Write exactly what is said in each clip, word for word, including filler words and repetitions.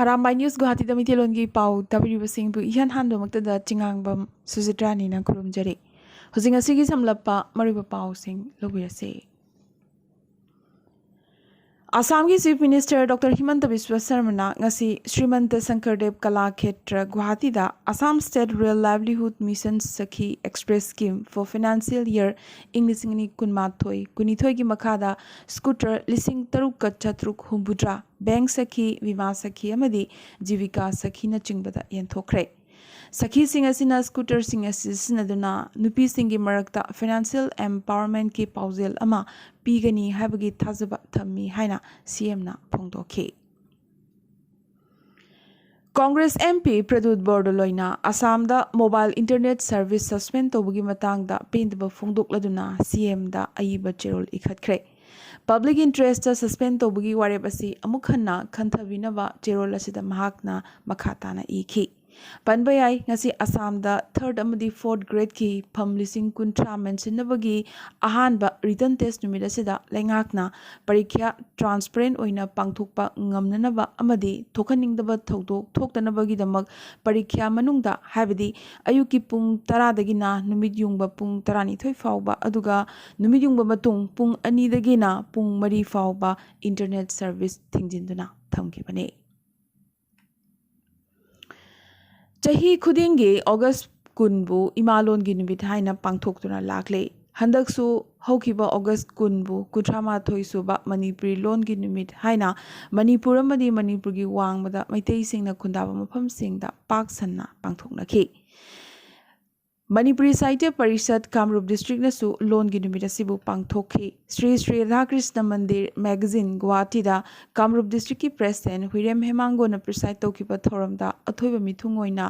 Arambai news ꯒꯨꯋꯥꯍꯥꯇꯤꯗ ꯃꯤꯇꯩꯂꯣꯟꯒꯤ ꯄꯥꯎ ꯇꯥꯕꯤꯔꯤꯕꯁꯤꯡꯕꯨ ꯏꯍꯥꯟ ꯍꯥꯟꯕꯃꯛꯇꯗ ꯆꯤꯉꯥꯡꯕꯝ ꯁꯨꯖꯤꯇ꯭ꯔꯥꯅꯤꯅ ꯈꯨꯔꯨꯝꯖꯔꯤ꯫ ꯍꯧꯖꯤꯛ ꯉꯁꯤꯒꯤ ꯁꯝꯂꯞꯄ ꯃꯔꯨꯑꯣꯏꯕ ꯄꯥꯎꯁꯤꯡ ꯂꯧꯕꯤꯔꯁꯤ꯫ ꯑꯁꯥꯝꯒꯤ chief minister doctor Himanta Biswa ꯁꯔꯃꯅ ꯉꯁꯤ ꯁ꯭ꯔꯤꯃꯟꯇ ꯁꯪꯀꯔꯗꯦꯕ ꯀꯂꯥ ꯈꯦꯇ꯭ꯔ ꯒꯨꯋꯥꯍꯥꯇꯤꯗ Assam state rural livelihood mission ꯁꯈꯤ ꯑꯦꯛꯁꯄ꯭ꯔꯦꯁ ꯁ꯭ꯀꯤꯝ ꯐꯣꯔ ꯐꯥꯏꯅꯥꯟꯁꯤꯌꯦꯜ ꯌꯔ ꯏꯪ ꯂꯤꯁꯤꯡ ꯑꯅꯤ ꯀꯨꯟꯃꯥꯊꯣꯏ ꯀꯨꯟꯅꯤꯊꯣꯏꯒꯤ ꯃꯈꯥꯗ ꯁ꯭ꯀꯨꯇꯔ ꯂꯤꯁꯤꯡ ꯇꯔꯨꯛꯀ ꯆꯥꯇ꯭ꯔꯨꯛ ꯍꯨꯝꯐꯨꯇꯔꯥ, ꯕꯦꯡꯛ ꯁꯈꯤ, ꯕꯤꯃꯥ ꯁꯈꯤ ꯑꯃꯗꯤ ꯖꯤꯕꯤꯀꯥ ꯁꯈꯤꯅꯆꯤꯡꯕꯗ ꯌꯦꯟꯊꯣꯛꯈ꯭ꯔꯦ꯫ ꯁꯈꯤꯁꯤꯡ ꯑꯁꯤꯅ ꯁ꯭ꯀꯨꯇꯔꯁꯤꯡ ꯑꯁꯤ ꯁꯤꯖꯤꯟꯅꯗꯨꯅ ꯅꯨꯄꯤꯁꯤꯡꯒꯤ ꯃꯔꯛꯇ ꯐꯥꯏꯅꯥꯟꯁꯤꯌꯦꯜ ꯑꯦꯝꯄꯥꯋꯔꯃꯦꯟꯠꯀꯤ ꯄꯥꯎꯖꯦꯜ ꯑꯃ ꯄꯤꯒꯅꯤ ꯍꯥꯏꯕꯒꯤ ꯊꯥꯖꯕ ꯊꯝꯃꯤ ꯍꯥꯏꯅ ꯁꯤꯑꯦꯝꯅ ꯐꯣꯡꯗꯣꯛꯈꯤ꯫ ꯀꯣꯡꯒ꯭ꯔꯦꯁ ꯑꯦꯝ ꯄꯤ ꯄ꯭ꯔꯗꯨꯠ ꯕꯣꯔꯗꯣꯂꯣꯏꯅ ꯑꯁꯥꯝꯗ ꯃꯣꯕꯥꯏꯜ ꯏꯟꯇꯔꯅꯦꯠ ꯁꯔꯚꯤꯁ ꯁꯁꯄꯦꯟ ꯇꯧꯕꯒꯤ ꯃꯇꯥꯡꯗ ꯄꯦꯟꯗꯕ ꯐꯣꯡꯗꯣꯛꯂꯗꯨꯅ ꯁꯤꯑꯦꯝꯗ ꯑꯏꯕ ꯆꯦꯔꯣꯜ ꯏꯈꯠꯈ꯭ꯔꯦ꯫ ꯄꯕ꯭ꯂꯤꯛ ꯏꯟꯇꯔꯦꯁꯇ ꯁꯁꯄꯦꯟ ꯇꯧꯕꯒꯤ ꯋꯥꯔꯦꯞ ꯑꯁꯤ ꯑꯃꯨꯛ ꯍꯟꯅ ꯈꯟꯊꯕꯤꯅꯕ ꯆꯦꯔꯣꯜ ꯑꯁꯤꯗ ꯃꯍꯥꯛꯅ ꯃꯈꯥ ꯇꯥꯅ ꯏꯈꯤ꯫ ꯄꯟꯕ ꯌꯥꯏ, ꯉꯁꯤ ꯑꯁꯥꯝꯗ ꯊꯔꯗ ꯑꯃꯗꯤ ꯐꯣꯔꯠ ꯒ꯭ꯔꯦꯗꯀꯤ ꯐꯝ ꯂꯤꯁꯤꯡ ꯀꯨꯟꯊ꯭ꯔꯥ ꯃꯦꯟꯁꯤꯟꯅꯕꯒꯤ ꯑꯍꯥꯟꯕ ꯔꯤꯇꯟ ꯇꯦꯁ ꯅꯨꯃꯤꯠ ꯑꯁꯤꯗ ꯂꯩꯉꯥꯛꯅ ꯄꯔꯤꯈ꯭ꯌꯥ ꯇ꯭ꯔꯥꯟꯁꯄꯔꯦꯟ ꯑꯣꯏꯅ ꯄꯥꯡꯊꯣꯛꯄ ꯉꯝꯅꯅꯕ ꯑꯃꯗꯤ ꯊꯣꯛꯍꯟꯅꯤꯡꯗꯕ ꯊꯧꯗꯣꯛ ꯊꯣꯛꯇꯅꯕꯒꯤꯗꯃꯛ ꯄꯔꯤꯈ꯭ꯌꯥ ꯃꯅꯨꯡꯗ, ꯍꯥꯏꯕꯗꯤ ꯑꯌꯨꯛꯀꯤ ꯄꯨꯡ ꯇꯔꯥꯗꯒꯤꯅ ꯅꯨꯃꯤꯠ ꯌꯨꯡꯕ ꯄꯨꯡ ꯇꯔꯥꯅꯤꯊꯣꯏ ꯐꯥꯎꯕ, ꯑꯗꯨꯒ ꯅꯨꯃꯤꯠ ꯌꯨꯡꯕ ꯃꯇꯨꯡ ꯄꯨꯡ ꯑꯅꯤꯗꯒꯤꯅ ꯄꯨꯡ ꯃꯔꯤ ꯐꯥꯎꯕ ꯏꯟꯇꯔꯅꯦꯠ ꯁꯔꯚꯤꯁ ꯊꯤꯡꯖꯤꯟꯗꯨꯅ ꯊꯝꯈꯤꯕꯅꯤ꯫ ꯆꯍꯤ ꯈꯨꯗꯤꯡꯒꯤ ꯑꯣꯒꯁ ꯀꯨꯟꯕꯨ ꯏꯃꯥꯂꯣꯟꯒꯤ ꯅꯨꯃꯤꯠ ꯍꯥꯏꯅ ꯄꯥꯡꯊꯣꯛꯇꯨꯅ ꯂꯥꯛꯂꯤ꯫ ꯍꯟꯗꯛꯁꯨ ꯍꯧꯈꯤꯕ ꯑꯣꯒꯁ ꯀꯨꯟꯕꯨ ꯀꯨꯟꯊ꯭ꯔꯥ ꯃꯥꯊꯣꯏ ꯁꯨꯕ ꯃꯅꯤꯄꯨꯔꯤ ꯂꯣꯟꯒꯤ ꯅꯨꯃꯤꯠ ꯍꯥꯏꯅ ꯃꯅꯤꯄꯨꯔ ꯑꯃꯗꯤ ꯃꯅꯤꯄꯨꯔꯒꯤ ꯋꯥꯡꯃꯗ ꯃꯩꯇꯩꯁꯤꯡꯅ ꯈꯨꯟꯗꯥꯕ ꯃꯐꯝꯁꯤꯡꯗ ꯄꯥꯛ ꯁꯟꯅ ꯄꯥꯡꯊꯣꯛꯅꯈꯤ꯫ ꯃꯅꯤꯄꯨꯔꯤ ꯁꯥꯍꯤꯇ꯭ꯌ ꯄꯔꯤꯁꯠ ꯀꯥꯃꯔꯨꯞ ꯗꯤꯁꯇ꯭ꯔꯤꯛꯅꯁꯨ ꯂꯣꯟꯒꯤ ꯅꯨꯃꯤꯠ ꯑꯁꯤꯕꯨ ꯄꯥꯡꯊꯣꯛꯈꯤ꯫ ꯁ꯭ꯔꯤ ꯁ꯭ꯔꯤ ꯔꯥꯙꯥꯀ꯭ꯔꯤꯁꯅ ꯃꯟꯗꯤꯔ ꯃꯦꯒꯥꯖꯤꯟ ꯒꯨꯋꯥꯍꯥꯇꯤꯗ ꯀꯥꯃꯔꯨꯞ ꯗꯤꯁꯇ꯭ꯔꯤꯛꯀꯤ ꯄ꯭ꯔꯦꯁꯤꯗꯦꯟꯠ ꯍꯨꯏꯔꯦꯝ ꯍꯦꯃꯥꯡꯒꯣꯅ ꯄ꯭ꯔꯤꯁꯥꯏꯗ ꯇꯧꯈꯤꯕ ꯊꯧꯔꯝꯗ ꯑꯊꯣꯏꯕ ꯃꯤꯊꯨꯡ ꯑꯣꯏꯅ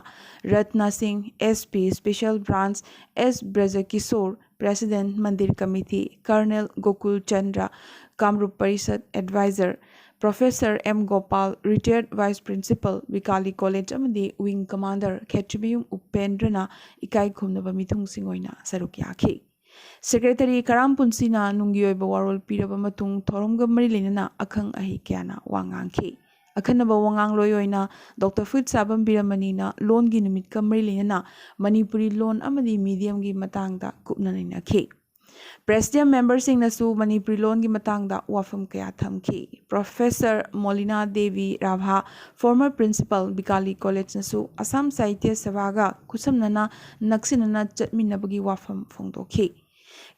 Ratna Singh, S P special branch, S Brajakishore, president Mandir committee, colonel Gokul Chandra, Kamrup Parishad adviser, professor M Gopal, retired vice principal, Bikali college ꯑꯃꯗꯤ ꯋꯤꯡ ꯀꯃꯥꯟꯗꯔ ꯈꯦꯇ꯭ꯔꯤꯃꯌꯨꯝ ꯎꯄꯦꯟꯗ꯭ꯔꯅ ꯏꯀꯥꯏ ꯈꯨꯝꯅꯕ ꯃꯤꯊꯨꯡꯁꯤꯡ ꯑꯣꯏꯅ ꯁꯔꯨꯛ ꯌꯥꯈꯤ꯫ ꯁꯦꯀ꯭ꯔꯦꯇꯔꯤ ꯀꯔꯥꯝ ꯄꯨꯟꯁꯤꯅ ꯅꯨꯡꯒꯤ ꯑꯣꯏꯕ ꯋꯥꯔꯣꯜ ꯄꯤꯔꯕ ꯃꯇꯨꯡ ꯊꯧꯔꯝꯒ ꯃꯔꯤ ꯂꯩꯅꯅ ꯑꯈꯪ ꯑꯍꯩ ꯀꯌꯥꯅ ꯋꯥ ꯉꯥꯡꯈꯤ꯫ ꯑꯈꯟꯅꯕ ꯋꯥꯉꯥꯡꯂꯣꯏ ꯑꯣꯏꯅ ꯗꯣꯛꯇꯔ ꯐꯨꯏꯠꯁꯥꯕꯝ ꯕꯤꯔꯃꯅꯤꯅ ꯂꯣꯟꯒꯤ ꯅꯨꯃꯤꯠꯀ ꯃꯔꯤ ꯂꯩꯅꯅ ꯃꯅꯤꯄꯨꯔꯤ ꯂꯣꯟ ꯑꯃꯗꯤ ꯃꯤꯗꯤꯌꯝꯒꯤ ꯃꯇꯥꯡꯗ ꯀꯨꯞꯅ ꯅꯩꯅꯈꯤ꯫ ꯄ꯭ꯔꯦꯁꯤꯗꯦꯟ ꯃꯦꯝꯕꯔꯁꯤꯡꯅꯁꯨ ꯃꯅꯤꯄꯨꯔꯤ ꯂꯣꯟꯒꯤ ꯃꯇꯥꯡꯗ ꯋꯥꯐꯝ ꯀꯌꯥ ꯊꯝꯈꯤ꯫ Professor Molina Debi Rabha, former principal Bikali ꯀꯣꯂꯦꯖꯅꯁꯨ ꯑꯁꯥꯝ ꯁꯥꯍꯤꯇ꯭ꯌ ꯁꯚꯥꯒ ꯈꯨꯠꯁꯝꯅꯅ ꯅꯛꯁꯤꯟꯅꯅ ꯆꯠꯃꯤꯟꯅꯕꯒꯤ ꯋꯥꯐꯝ ꯐꯣꯡꯗꯣꯛꯈꯤ꯫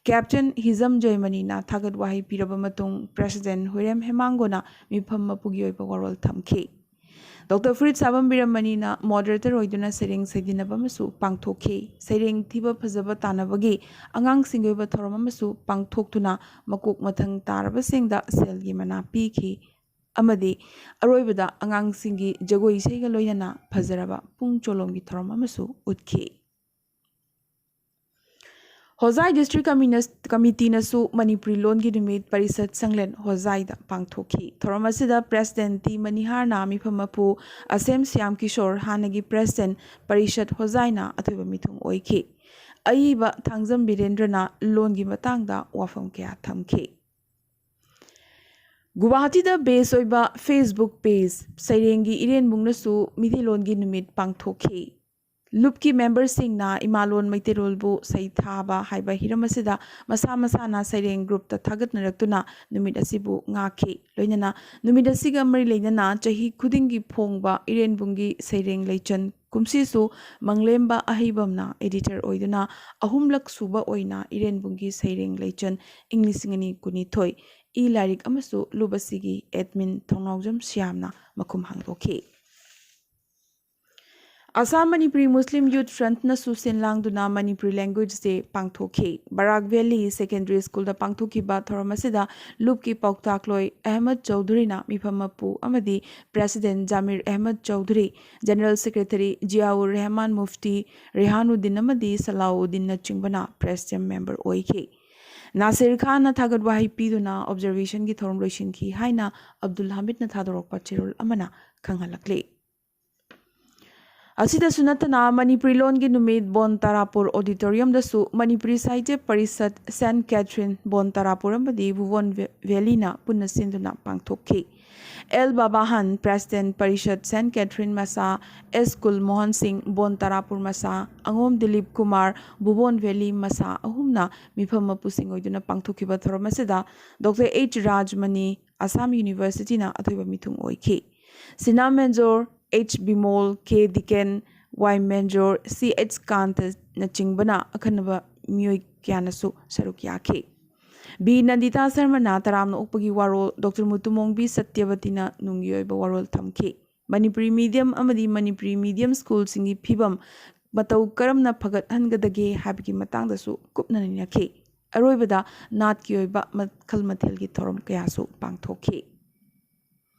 ꯀꯦꯞꯇꯦꯟ ꯍꯤꯖꯝ ꯖꯣꯏꯃꯅꯤꯅ ꯊꯥꯒꯠ ꯋꯥꯍꯩ ꯄꯤꯔꯕ ꯃꯇꯨꯡ ꯄ꯭ꯔꯦꯁꯤꯗꯦꯟ ꯍꯨꯏꯔꯦꯝ ꯍꯦꯃꯥꯡꯒꯣꯅ ꯃꯤꯐꯝ ꯃꯄꯨꯒꯤ ꯑꯣꯏꯕ ꯋꯥꯔꯣꯜ ꯊꯝꯈꯤ꯫ ꯗꯣꯛꯇꯔ ꯐꯨꯔꯤꯠꯁꯥꯕꯝ ꯕꯤꯔꯃꯅꯤꯅ ꯃꯣꯗꯔꯦꯇꯔ ꯑꯣꯏꯗꯨꯅ ꯁꯩꯔꯦꯡ ꯁꯩꯗꯤꯟꯅꯕ ꯑꯃꯁꯨ ꯄꯥꯡꯊꯣꯛꯈꯤ꯫ ꯁꯩꯔꯦꯡ ꯊꯤꯕ ꯐꯖꯕ ꯇꯥꯟꯅꯕꯒꯤ ꯑꯉꯥꯡꯁꯤꯡꯒꯤ ꯑꯣꯏꯕ ꯊꯧꯔꯝ ꯑꯃꯁꯨ ꯄꯥꯡꯊꯣꯛꯇꯨꯅ ꯃꯀꯣꯛ ꯃꯊꯪ ꯇꯥꯔꯕꯁꯤꯡꯗ ꯁꯦꯜꯒꯤ ꯃꯅꯥ ꯄꯤꯈꯤ ꯑꯃꯗꯤ ꯑꯔꯣꯏꯕꯗ ꯑꯉꯥꯡꯁꯤꯡꯒꯤ ꯖꯒꯣꯏ ꯏꯁꯩꯒ ꯂꯣꯏꯅꯅ ꯐꯖꯔꯕ ꯄꯨꯡ ꯆꯣꯂꯣꯝꯒꯤ ꯊꯧꯔꯝ ꯑꯃꯁꯨ ꯎꯠꯈꯤ꯫ ꯍꯣꯖꯥꯏ ꯗꯤꯁꯇ꯭ꯔꯤꯛ ꯀꯃꯤꯅꯁ-, ꯀꯃꯤꯇꯤꯅꯁꯨ ꯃꯅꯤꯄꯨꯔꯤ ꯂꯣꯟꯒꯤ ꯅꯨꯃꯤꯠ ꯄꯔꯤꯁꯠ ꯁꯪꯂꯦꯟ ꯍꯣꯖꯥꯏꯗ ꯄꯥꯡꯊꯣꯛꯈꯤ꯫ ꯊꯧꯔꯝ ꯑꯁꯤꯗ ꯄ꯭ꯔꯦꯁꯤꯗꯦꯟ ꯇꯤ ꯃꯅꯤꯍꯥꯔꯅ ꯃꯤꯐꯝ ꯃꯄꯨ ꯑꯁꯦꯝ ꯁ꯭ꯌꯥꯝ ꯀꯤꯁꯣꯔ, ꯍꯥꯟꯅꯒꯤ ꯄ꯭ꯔꯦꯁꯤꯗꯦꯟ ꯄꯔꯤꯁꯠ ꯍꯣꯖꯥꯏꯅ ꯑꯊꯣꯏꯕ ꯃꯤꯊꯨꯡ ꯑꯣꯏꯈꯤ꯫ ꯑꯏꯕ ꯊꯥꯡꯖꯝ ꯕꯤꯔꯦꯟꯗ꯭ꯔꯅ ꯂꯣꯟꯒꯤ ꯃꯇꯥꯡꯗ ꯋꯥꯐꯝ ꯀꯌꯥ ꯊꯝꯈꯤ꯫ ꯒꯨꯋꯥꯍꯥꯇꯤꯗ ꯕꯦꯁ ꯑꯣꯏꯕ Facebook ꯄꯦꯖ ꯁꯩꯔꯦꯡꯒꯤ ꯏꯔꯦꯟꯕꯨꯡꯅꯁꯨ ꯃꯤꯇꯩꯂꯣꯟꯒꯤ ꯅꯨꯃꯤꯠ ꯄꯥꯡꯊꯣꯛꯈꯤ꯫ ꯂꯨꯞꯀꯤ ꯃꯦꯝꯕꯔꯁꯤꯡꯅ ꯏꯃꯥꯂꯣꯟ ꯃꯩꯇꯩꯂꯣꯟꯕꯨ ꯁꯩꯊꯥꯕ ꯍꯥꯏꯕ ꯍꯤꯔꯝ ꯑꯁꯤꯗ ꯃꯁꯥ ꯃꯁꯥꯅ ꯁꯩꯔꯦꯡ ꯒ꯭ꯔꯨꯞꯇ ꯊꯥꯒꯠꯅꯔꯛꯇꯨꯅ ꯅꯨꯃꯤꯠ ꯑꯁꯤꯕꯨ ꯉꯥꯛꯈꯤ꯫ ꯂꯣꯏꯅꯅ ꯅꯨꯃꯤꯠ ꯑꯁꯤꯒ ꯃꯔꯤ ꯂꯩꯅꯅ ꯆꯍꯤ ꯈꯨꯗꯤꯡꯒꯤ ꯐꯣꯡꯕ ꯏꯔꯦꯟꯕꯨꯡꯒꯤ ꯁꯩꯔꯦꯡ ꯂꯩꯆꯟ ꯀꯨꯝꯁꯤꯁꯨ ꯃꯪꯂꯦꯝꯕ ꯑꯍꯩꯕꯝꯅ ꯑꯦꯗꯤꯇꯔ ꯑꯣꯏꯗꯨꯅ ꯑꯍꯨꯝꯂꯛ ꯁꯨꯕ ꯑꯣꯏꯅ ꯏꯔꯦꯟꯕꯨꯡꯒꯤ ꯁꯩꯔꯦꯡ ꯂꯩꯆꯟ ꯏꯪ ꯂꯤꯁꯤꯡ ꯑꯅꯤ ꯀꯨꯟꯅꯤꯊꯣꯏ ꯏ ꯂꯥꯏꯔꯤꯛ ꯑꯃꯁꯨ ꯂꯨꯞ ꯑꯁꯤꯒꯤ ꯑꯦꯗꯃꯤꯟ ꯊꯧꯅꯥꯎꯖꯝ ꯁ꯭ꯌꯥꯝꯅ ꯃꯈꯨꯝ ꯍꯥꯡꯗꯣꯛꯈꯤ꯫ ꯑꯁꯥꯝ ꯃꯅꯤꯄꯨꯔꯤ ꯃꯨꯁꯂꯤꯝ ꯌꯨꯠ ꯐ꯭ꯔꯟꯠꯅꯁꯨ ꯁꯤꯟ ꯂꯥꯡꯗꯨꯅ ꯃꯅꯤꯄꯨꯔꯤ ꯂꯦꯡꯒ꯭ꯋꯦꯖ ꯗꯦ ꯄꯥꯡꯊꯣꯛꯈꯤ꯫ ꯕꯔꯥꯛ ꯚꯦꯂꯤ ꯁꯦꯀꯦꯟꯗꯔꯤ ꯁ꯭ꯀꯨꯜꯗ ꯄꯥꯡꯊꯣꯛꯈꯤꯕ ꯊꯧꯔꯝ ꯑꯁꯤꯗ ꯂꯨꯞꯀꯤ ꯄꯥꯎꯇꯥꯛꯂꯣꯏ ꯑꯍꯃꯗ ꯆꯧꯙꯨꯔꯤꯅ ꯃꯤꯐꯝ ꯃꯄꯨ ꯑꯃꯗꯤ president ꯖꯥꯃꯤꯔ Ahmad Chaudhuri, general secretary ꯖꯤꯌꯥꯎꯔ Rehman Mufti, ꯔꯦꯍꯥꯅꯨꯗꯤꯟ ꯑꯃꯗꯤ ꯁꯂꯥꯎꯗꯤꯟꯅꯆꯤꯡꯕꯅ ꯄ꯭ꯔꯦꯁꯤꯗꯦꯟ ꯃꯦꯝꯕꯔ ꯑꯣꯏꯈꯤ꯫ ꯅꯥꯁꯤꯔ ꯈꯥꯟꯅ ꯊꯥꯒꯠ ꯋꯥꯍꯩ ꯄꯤꯗꯨꯅ ꯑꯣꯕꯖꯔꯕꯦꯁꯟꯒꯤ ꯊꯧꯔꯝ ꯂꯣꯏꯁꯤꯟꯈꯤ ꯍꯥꯏꯅ ꯑꯕꯗꯨꯜ ꯍꯥꯃꯤꯗꯅ ꯊꯥꯗꯣꯔꯛꯄ ꯆꯦꯔꯣꯜ ꯑꯃꯅ ꯈꯪꯍꯜꯂꯛꯂꯤ꯫ ꯑꯁꯤꯗꯁꯨ ꯅꯠꯇꯅ ꯃꯅꯤꯄꯨꯔꯤ ꯂꯣꯟꯒꯤ ꯅꯨꯃꯤꯠ ꯕꯣꯟ ꯇꯥꯔꯥꯄꯨꯔ ꯑꯣꯗꯤꯇꯣꯔꯤꯌꯝꯗꯁꯨ ꯃꯅꯤꯄꯨꯔꯤ ꯁꯥꯍꯤꯇ꯭ꯌ ꯄꯔꯤꯁꯠ, ꯁꯦꯟꯠ ꯀꯦꯊꯔꯤꯟ, ꯕꯣꯟ ꯇꯥꯔꯥꯄꯨꯔ ꯑꯃꯗꯤ ꯚꯨꯕꯣꯟ ꯚꯦ-, ꯚꯦꯂꯤꯅ ꯄꯨꯟꯅ ꯁꯤꯟꯗꯨꯅ ꯄꯥꯡꯊꯣꯛꯈꯤ꯫ L Babahan, president Parishad Saint Catherine ꯃꯁꯥ, ꯑꯦꯁ ꯀꯨꯜ ꯃꯣꯍꯟ ꯁꯤꯡ, ꯕꯣꯟ ꯇꯥꯔꯥꯄꯨꯔ ꯃꯁꯥ, ꯑꯉꯣꯝ ꯗꯤꯂꯤꯞ ꯀꯨꯃꯥꯔ, ꯚꯨꯕꯣꯟ ꯚꯦꯂꯤ ꯃꯁꯥ ꯑꯍꯨꯝꯅ ꯃꯤꯐꯝ ꯃꯄꯨꯁꯤꯡ ꯑꯣꯏꯗꯨꯅ ꯄꯥꯡꯊꯣꯛꯈꯤꯕ ꯊꯧꯔꯝ ꯑꯁꯤꯗ ꯗꯣꯛꯇꯔ ꯑꯩꯆ ꯔꯥꯖꯃꯅꯤ, ꯑꯁꯥꯝ ꯌꯨꯅꯤꯚꯔꯁꯤꯇꯤꯅ ꯑꯊꯣꯏꯕ ꯃꯤꯊꯨꯡ ꯑꯣꯏꯈꯤ꯫ ꯁꯤꯅꯥ ꯃꯦꯟꯖꯣꯔ, ꯑꯩꯆ ꯕꯤꯃꯣꯜ, ꯀꯦ ꯗꯤꯀꯦꯟ, ꯋꯥꯏ ꯃꯦꯟꯖꯣꯔ, ꯁꯤ ꯑꯩꯆ ꯀꯥꯟꯇꯅꯆꯤꯡꯕꯅ ꯑꯈꯟꯅꯕ ꯃꯤꯑꯣꯏ ꯀꯌꯥꯅꯁꯨ ꯁꯔꯨꯛ ꯌꯥꯈꯤ꯫ ꯕꯤ ꯅꯟꯗꯤꯇꯥ ꯁꯔꯃꯅ ꯇꯔꯥꯝꯅ ꯑꯣꯛꯄꯒꯤ ꯋꯥꯔꯣꯜ, ꯗꯣꯛꯇꯔ ꯃꯨꯇꯨꯃꯣꯡꯕꯤ ꯁꯇ꯭ꯌꯕꯇꯤꯅ ꯅꯨꯡꯒꯤ ꯑꯣꯏꯕ ꯋꯥꯔꯣꯜ ꯊꯝꯈꯤ꯫ ꯃꯅꯤꯄꯨꯔꯤ ꯃꯤꯗꯤꯌꯝ ꯑꯃꯗꯤ ꯃꯅꯤꯄꯨꯔꯤ ꯃꯤꯗꯤꯌꯝ ꯁ꯭ꯀꯨꯜꯁꯤꯡꯒꯤ ꯐꯤꯕꯝ ꯃꯇꯧ ꯀꯔꯝꯅ ꯐꯒꯠꯍꯟꯒꯗꯒꯦ ꯍꯥꯏꯕꯒꯤ ꯃꯇꯥꯡꯗꯁꯨ ꯀꯨꯞꯅ ꯅꯩꯅꯈꯤ꯫ ꯑꯔꯣꯏꯕꯗ ꯅꯥꯠꯀꯤ ꯑꯣꯏꯕ ꯃꯈꯜ ꯃꯊꯦꯜꯒꯤ ꯊꯧꯔꯝ ꯀꯌꯥꯁꯨ ꯄꯥꯡꯊꯣꯛꯈꯤ꯫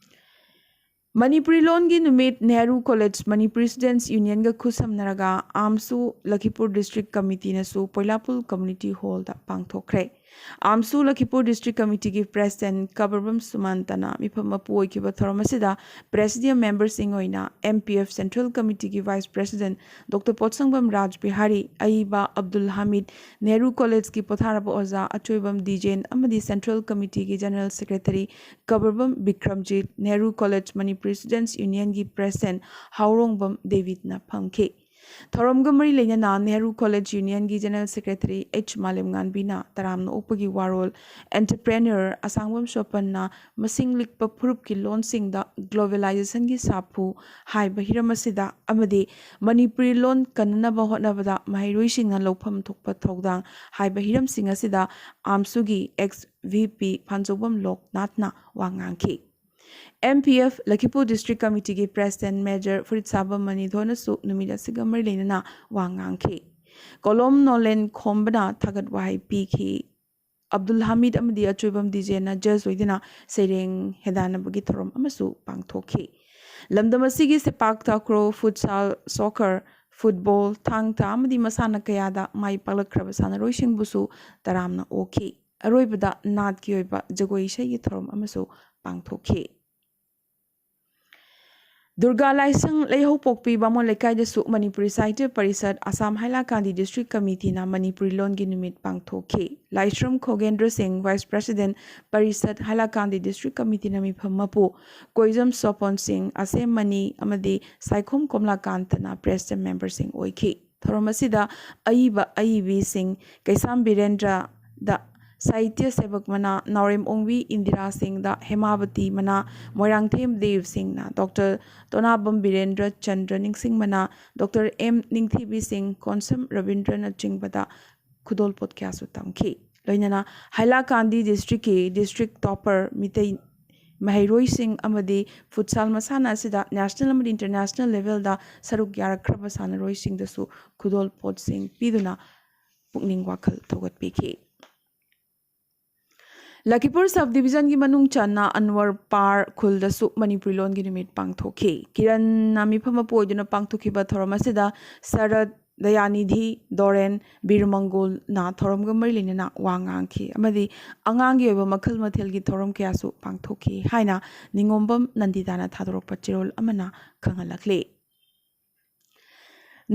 ꯃꯅꯤꯄꯨꯔꯤ ꯂꯣꯟꯒꯤ ꯅꯨꯃꯤꯠ ꯅꯦꯍꯔꯨ ꯀꯣꯂꯦꯖ ꯃꯅꯤꯄꯨꯔꯤ ꯁ꯭ꯇꯨꯗꯦꯟꯠꯁ ꯌꯨꯅꯤꯌꯟꯒ ꯈꯨꯠꯁꯝꯅꯔꯒ ꯑꯥꯝꯁꯨ ꯂꯈꯤꯄꯨꯔ ꯗꯤꯁꯇ꯭ꯔꯤꯛ ꯀꯃꯤꯇꯤꯅꯁꯨ ꯄꯣꯏꯂꯥꯄꯨꯜ ꯀꯝꯃ꯭ꯌꯨꯅꯤꯇꯤ ꯍꯣꯜꯗ ꯄꯥꯡꯊꯣꯛꯈ꯭ꯔꯦ꯫ ꯑꯥꯝꯁꯨ ꯂꯈꯤꯄꯨꯔ ꯗꯤꯁꯇ꯭ꯔꯤꯛ ꯀꯃꯤꯇꯤꯒꯤ ꯄ꯭ꯔꯦꯁꯤꯗꯦꯟꯠ ꯀꯕꯔꯕꯝ ꯁꯨꯃꯥꯟꯇꯅ ꯃꯤꯐꯝ ꯃꯄꯨ ꯑꯣꯏꯈꯤꯕ ꯊꯧꯔꯝ ꯑꯁꯤꯗ ꯄ꯭ꯔꯦꯁꯤꯗꯤꯌꯝ ꯃꯦꯝꯕꯔꯁꯤꯡ ꯑꯣꯏꯅ ꯑꯦꯝ ꯄꯤ ꯑꯦꯐ ꯁꯦꯟꯇ꯭ꯔꯦꯜ ꯀꯃꯤꯇꯤꯒꯤ vice president doctor Potsangbam Raj Bihari, ꯑꯏꯕ ꯑꯕꯗꯨꯜ ꯍꯥꯃꯤꯗ, ꯅꯦꯍꯔꯨ ꯀꯣꯂꯦꯖꯀꯤ ꯄꯣꯊꯥꯔꯕ ꯑꯣꯖꯥ ꯑꯆꯣꯏꯕꯝ ꯗꯤꯖꯦꯟ ꯑꯃꯗꯤ ꯁꯦꯟꯇ꯭ꯔꯦꯜ ꯀꯃꯤꯇꯤꯒꯤ general secretary Kabrambam Bikramjit, Nehru college Manipuri students ꯌꯨꯅꯤꯌꯟꯒꯤ ꯄ꯭ꯔꯦꯁꯤꯗꯦꯟꯠ ꯍꯥꯎꯔꯣꯡꯕꯝ ꯗꯦꯕꯤꯗꯅ ꯐꯝꯈꯤ꯫ ꯊꯧꯔꯝꯒ ꯃꯔꯤ ꯂꯩꯅꯅ ꯅꯦꯍꯔꯨ ꯀꯣꯂꯦꯖ ꯌꯨꯅꯤꯌꯟꯒꯤ ꯖꯦꯅꯔꯦꯜ ꯁꯦꯀ꯭ꯔꯦꯇꯔꯤ ꯑꯩꯆ ꯃꯥꯂꯦꯝꯉꯥꯟꯕꯤꯅ ꯇꯔꯥꯝꯅ ꯑꯣꯛꯄꯒꯤ ꯋꯥꯔꯣꯜ, ꯑꯦꯟꯇꯔꯄ꯭ꯔꯦꯅꯔ ꯑꯁꯥꯡꯕꯝ ꯁꯣꯄꯟꯅ ꯃꯁꯤꯡ ꯂꯤꯛꯄ ꯐꯨꯔꯨꯞꯀꯤ ꯂꯣꯟꯁꯤꯡꯗ ꯒ꯭ꯂꯣꯕꯦꯂꯥꯏꯖꯦꯁꯟꯒꯤ ꯁꯥꯐꯨ ꯍꯥꯏꯕ ꯍꯤꯔꯝ ꯑꯁꯤꯗ ꯑꯃꯗꯤ ꯃꯅꯤꯄꯨꯔꯤ ꯂꯣꯟ ꯀꯟꯅꯅꯕ ꯍꯣꯠꯅꯕꯗ ꯃꯍꯩꯔꯣꯏꯁꯤꯡꯅ ꯂꯧꯐꯝ ꯊꯣꯛꯄ ꯊꯧꯗꯥꯡ ꯍꯥꯏꯕ ꯍꯤꯔꯝꯁꯤꯡ ꯑꯁꯤꯗ ꯑꯥꯝꯁꯨꯒꯤ ꯑꯦꯛꯁ ꯚꯤ ꯄꯤ ꯐꯥꯟꯖꯧꯕꯝ ꯂꯣꯛꯅꯥꯊꯅ ꯋꯥ ꯉꯥꯡꯈꯤ꯫ M P F Lakhipur district ꯀꯃꯤꯇꯤꯒꯤ ꯄ꯭ꯔꯦꯁꯤꯗꯦꯟꯠ ꯃꯦꯖꯔ ꯐꯨꯔꯤꯠꯁꯥꯕꯝ ꯃꯅꯤꯊꯣꯅꯁꯨ ꯅꯨꯃꯤꯠ ꯑꯁꯤꯒ ꯃꯔꯤ ꯂꯩꯅꯅ ꯋꯥ ꯉꯥꯡꯈꯤ꯫ ꯀꯣꯂꯣꯝ ꯅꯣꯂꯦꯟ ꯈꯣꯝꯕꯅ ꯊꯥꯒꯠ ꯋꯥꯍꯩ ꯄꯤꯈꯤ꯫ ꯑꯕꯗꯨꯜ ꯍꯥꯃꯤꯗ ꯑꯃꯗꯤ ꯑꯆꯣꯏꯕꯝ ꯗꯤꯖꯦꯟꯅ ꯖꯖ ꯑꯣꯏꯗꯨꯅ ꯁꯩꯔꯦꯡ ꯍꯦꯗꯥꯟꯅꯕꯒꯤ ꯊꯧꯔꯝ ꯑꯃꯁꯨ ꯄꯥꯡꯊꯣꯛꯈꯤ꯫ ꯂꯝꯗꯝ ꯑꯁꯤꯒꯤ ꯁꯦꯄꯥꯛ ꯇꯥꯀ꯭ꯔꯣ, ꯐꯨꯠꯁꯥꯜ, ꯁꯣꯀꯔ, ꯐꯨꯠꯕꯣꯜ, ꯊꯥꯡ ꯇꯥ ꯑꯃꯗꯤ ꯃꯁꯥꯟꯅ ꯀꯌꯥꯗ ꯃꯥꯏ ꯄꯥꯛꯂꯛꯈ꯭ꯔꯕ ꯁꯥꯟꯅꯔꯣꯏꯁꯤꯡꯕꯨꯁꯨ ꯇꯔꯥꯝꯅ ꯑꯣꯛꯈꯤ꯫ ꯑꯔꯣꯏꯕꯗ ꯅꯥꯠꯀꯤ ꯑꯣꯏꯕ ꯖꯒꯣꯏ ꯏꯁꯩꯒꯤ ꯊꯧꯔꯝ ꯑꯃꯁꯨ ꯄꯥꯡꯊꯣꯛꯈꯤ꯫ ꯗꯨꯔꯒꯥ ꯂꯥꯏꯁꯪ ꯂꯩꯍꯧꯄꯣꯛꯄꯤ ꯕꯥꯃꯣꯟ ꯂꯩꯀꯥꯏꯗꯁꯨ ꯃꯅꯤꯄꯨꯔꯤ ꯁꯥꯍꯤꯇ꯭ꯌ ꯄꯔꯤꯁꯠ ꯑꯁꯥꯝ ꯍꯥꯏꯂꯥꯀꯥꯟꯗꯤ ꯗꯤꯁꯇ꯭ꯔꯤꯛ ꯀꯃꯤꯇꯤꯅ ꯃꯅꯤꯄꯨꯔꯤ ꯂꯣꯟꯒꯤ ꯅꯨꯃꯤꯠ ꯄꯥꯡꯊꯣꯛꯈꯤ꯫ ꯂꯥꯏꯁ꯭ꯔꯝ ꯈꯣꯒꯦꯟꯗ꯭ꯔ ꯁꯤꯡ, ꯚꯥꯏꯁ ꯄ꯭ꯔꯦꯁꯤꯗꯦꯟꯠ, ꯄꯔꯤꯁꯠ ꯍꯥꯏꯂꯥꯀꯥꯟꯗꯤ ꯗꯤꯁꯇ꯭ꯔꯤꯛ ꯀꯃꯤꯇꯤꯅ ꯃꯤꯐꯝ ꯃꯄꯨ ꯀꯣꯏꯖꯝ ꯁꯣꯄꯣꯟ ꯁꯤꯡ, ꯑꯁꯦꯝ ꯃꯅꯤ ꯑꯃꯗꯤ ꯁꯥꯏꯈꯣꯝ ꯀꯣꯝꯂꯥꯀꯥꯟꯇꯅ ꯄ꯭ꯔꯦꯁ ꯃꯦꯝꯕꯔꯁꯤꯡ ꯑꯣꯏꯈꯤ꯫ ꯊꯧꯔꯝ ꯑꯁꯤꯗ ꯑꯏꯕ ꯑꯏꯕꯤꯁꯤꯡ ꯀꯩꯁꯥꯝ ꯕꯤꯔꯦꯟꯗ꯭ꯔꯗ ꯁꯥꯍꯤꯇ꯭ꯌ ꯁꯦꯕꯛ ꯃꯅꯥ, ꯅꯥꯎꯔꯦꯝ ꯑꯣꯡꯕꯤ ꯏꯟꯗꯤꯔꯥ ꯁꯤꯡꯗ ꯍꯦꯃꯥꯕꯇꯤ ꯃꯅꯥ, ꯃꯣꯏꯔꯥꯡꯊꯦꯝ ꯗꯦꯕ ꯁꯤꯡꯅ ꯗꯣꯛꯇꯔ ꯇꯣꯅꯥꯕꯝ ꯕꯤꯔꯦꯟꯗ꯭ꯔ ꯆꯟꯗ꯭ꯔ ꯅꯤꯡꯁꯤꯡ ꯃꯅꯥ, ꯗꯣꯛꯇꯔ ꯑꯦꯝ ꯅꯤꯡꯊꯤꯕꯤ ꯁꯤꯡ, ꯀꯣꯟꯁꯝ ꯔꯕꯤꯟꯗ꯭ꯔꯅꯆꯤꯡꯕꯗ ꯈꯨꯗꯣꯜꯄꯣꯠ ꯀꯌꯥꯁꯨ ꯇꯝꯈꯤ꯫ ꯂꯣꯏꯅꯅ ꯍꯥꯏꯂꯥꯀꯥꯟꯗꯤ ꯗꯤꯁꯇ꯭ꯔꯤꯛꯀꯤ ꯗꯤꯁꯇ꯭ꯔꯤꯛ ꯇꯣꯄꯔ ꯃꯤꯇꯩ ꯃꯍꯩꯔꯣꯏꯁꯤꯡ ꯑꯃꯗꯤ ꯐꯨꯠꯁꯥꯜ ꯃꯁꯥꯟꯅ ꯑꯁꯤꯗ ꯅꯦꯁꯅꯦꯜ ꯑꯃꯗꯤ ꯏꯟꯇꯔꯅꯦꯁꯅꯦꯜ ꯂꯦꯚꯦꯜꯗ ꯁꯔꯨꯛ ꯌꯥꯔꯛꯈ꯭ꯔꯕ ꯁꯥꯟꯅꯔꯣꯏꯁꯤꯡꯗꯁꯨ ꯈꯨꯗꯣꯜꯄꯣꯠꯁꯤꯡ ꯄꯤꯗꯨꯅ ꯄꯨꯛꯅꯤꯡ ꯋꯥꯈꯜ ꯊꯧꯒꯠꯄꯤꯈꯤ꯫ ꯂꯈꯤꯄꯨꯔ ꯁꯕ ꯗꯤꯕꯤꯖꯟꯒꯤ ꯃꯅꯨꯡ ꯆꯟꯅ ꯑꯟꯋꯔ ꯄꯥꯔ ꯈꯨꯜꯗꯁꯨ ꯃꯅꯤꯄꯨꯔꯤ ꯂꯣꯟꯒꯤ ꯅꯨꯃꯤꯠ ꯄꯥꯡꯊꯣꯛꯈꯤ꯫ ꯀꯤꯔꯟꯅ ꯃꯤꯐꯝ ꯃꯄꯨ ꯑꯣꯏꯗꯨꯅ ꯄꯥꯡꯊꯣꯛꯈꯤꯕ ꯊꯧꯔꯝ ꯑꯁꯤꯗ ꯁꯔꯠ, ꯗꯌꯥꯅꯤꯙꯤ, ꯗꯣꯔꯦꯟ, ꯕꯤꯔꯃꯪꯒꯣꯜꯅ ꯊꯧꯔꯝꯒ ꯃꯔꯤ ꯂꯩꯅꯅ ꯋꯥ ꯉꯥꯡꯈꯤ ꯑꯃꯗꯤ ꯑꯉꯥꯡꯒꯤ ꯑꯣꯏꯕ ꯃꯈꯜ ꯃꯊꯦꯜꯒꯤ ꯊꯧꯔꯝ ꯀꯌꯥꯁꯨ ꯄꯥꯡꯊꯣꯛꯈꯤ ꯍꯥꯏꯅ ꯅꯤꯉꯣꯝꯕꯝ ꯅꯟꯗꯤꯇꯥꯅ ꯊꯥꯗꯣꯔꯛꯄ ꯆꯦꯔꯣꯜ ꯑꯃꯅ ꯈꯪꯍꯜꯂꯛꯂꯤ꯫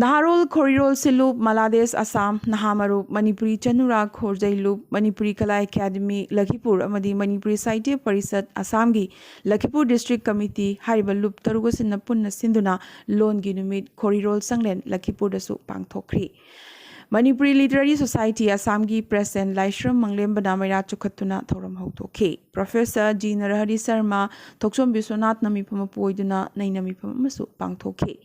ꯅꯍꯥꯔꯣꯜ ꯈꯣꯔꯤꯔꯣꯜ ꯁꯤꯜꯂꯨꯞ, ꯃꯂꯥꯗꯦꯁ ꯑꯁꯥꯝ, ꯅꯍꯥ ꯃꯔꯨꯞ, ꯃꯅꯤꯄꯨꯔꯤ ꯆꯅꯨꯔꯥ ꯈꯣꯔꯖꯩ ꯂꯨꯞ, ꯃꯅꯤꯄꯨꯔꯤ ꯀꯂꯥ ꯑꯦꯀꯥꯗꯃꯤ ꯂꯈꯤꯄꯨꯔ ꯑꯃꯗꯤ ꯃꯅꯤꯄꯨꯔꯤ ꯁꯥꯍꯤꯇ꯭ꯌ ꯄꯔꯤꯁꯠ ꯑꯁꯥꯝꯒꯤ ꯂꯈꯤꯄꯨꯔ ꯗꯤꯁꯇ꯭ꯔꯤꯛ ꯀꯃꯤꯇꯤ ꯍꯥꯏꯔꯤꯕ ꯂꯨꯞ ꯇꯔꯨꯛ ꯑꯁꯤꯅ ꯄꯨꯟꯅ ꯁꯤꯟꯗꯨꯅ ꯂꯣꯟꯒꯤ ꯅꯨꯃꯤꯠ ꯈꯣꯔꯤꯔꯣꯜ ꯆꯪꯂꯦꯟ ꯂꯈꯤꯄꯨꯔꯗꯁꯨ ꯄꯥꯡꯊꯣꯛꯈ꯭ꯔꯤ꯫ ꯃꯅꯤꯄꯨꯔꯤ ꯂꯤꯇꯔꯦꯔꯤ ꯁꯣꯁꯥꯏꯇꯤ ꯑꯁꯥꯝꯒꯤ ꯄ꯭ꯔꯦꯁꯤꯗꯦꯟꯠ ꯂꯥꯏꯁ꯭ꯔꯝ ꯃꯪꯂꯦꯝꯕꯅ ꯃꯩꯔꯥ ꯆꯨꯈꯠꯇꯨꯅ ꯊꯧꯔꯝ ꯍꯧꯗꯣꯛꯈꯤ꯫ ꯄ꯭ꯔꯣꯐꯦꯁꯔ ꯖꯤ ꯅꯔꯍꯔꯤ ꯁꯔꯃ, ꯊꯣꯛꯆꯣꯝ ꯕꯤꯁ꯭ꯋꯅꯥꯊꯅ ꯃꯤꯐꯝ ꯃꯄꯨ ꯑꯣꯏꯗꯨꯅ ꯅꯩꯅ ꯃꯤꯐꯝ ꯑꯃꯁꯨ ꯄꯥꯡꯊꯣꯛꯈꯤ꯫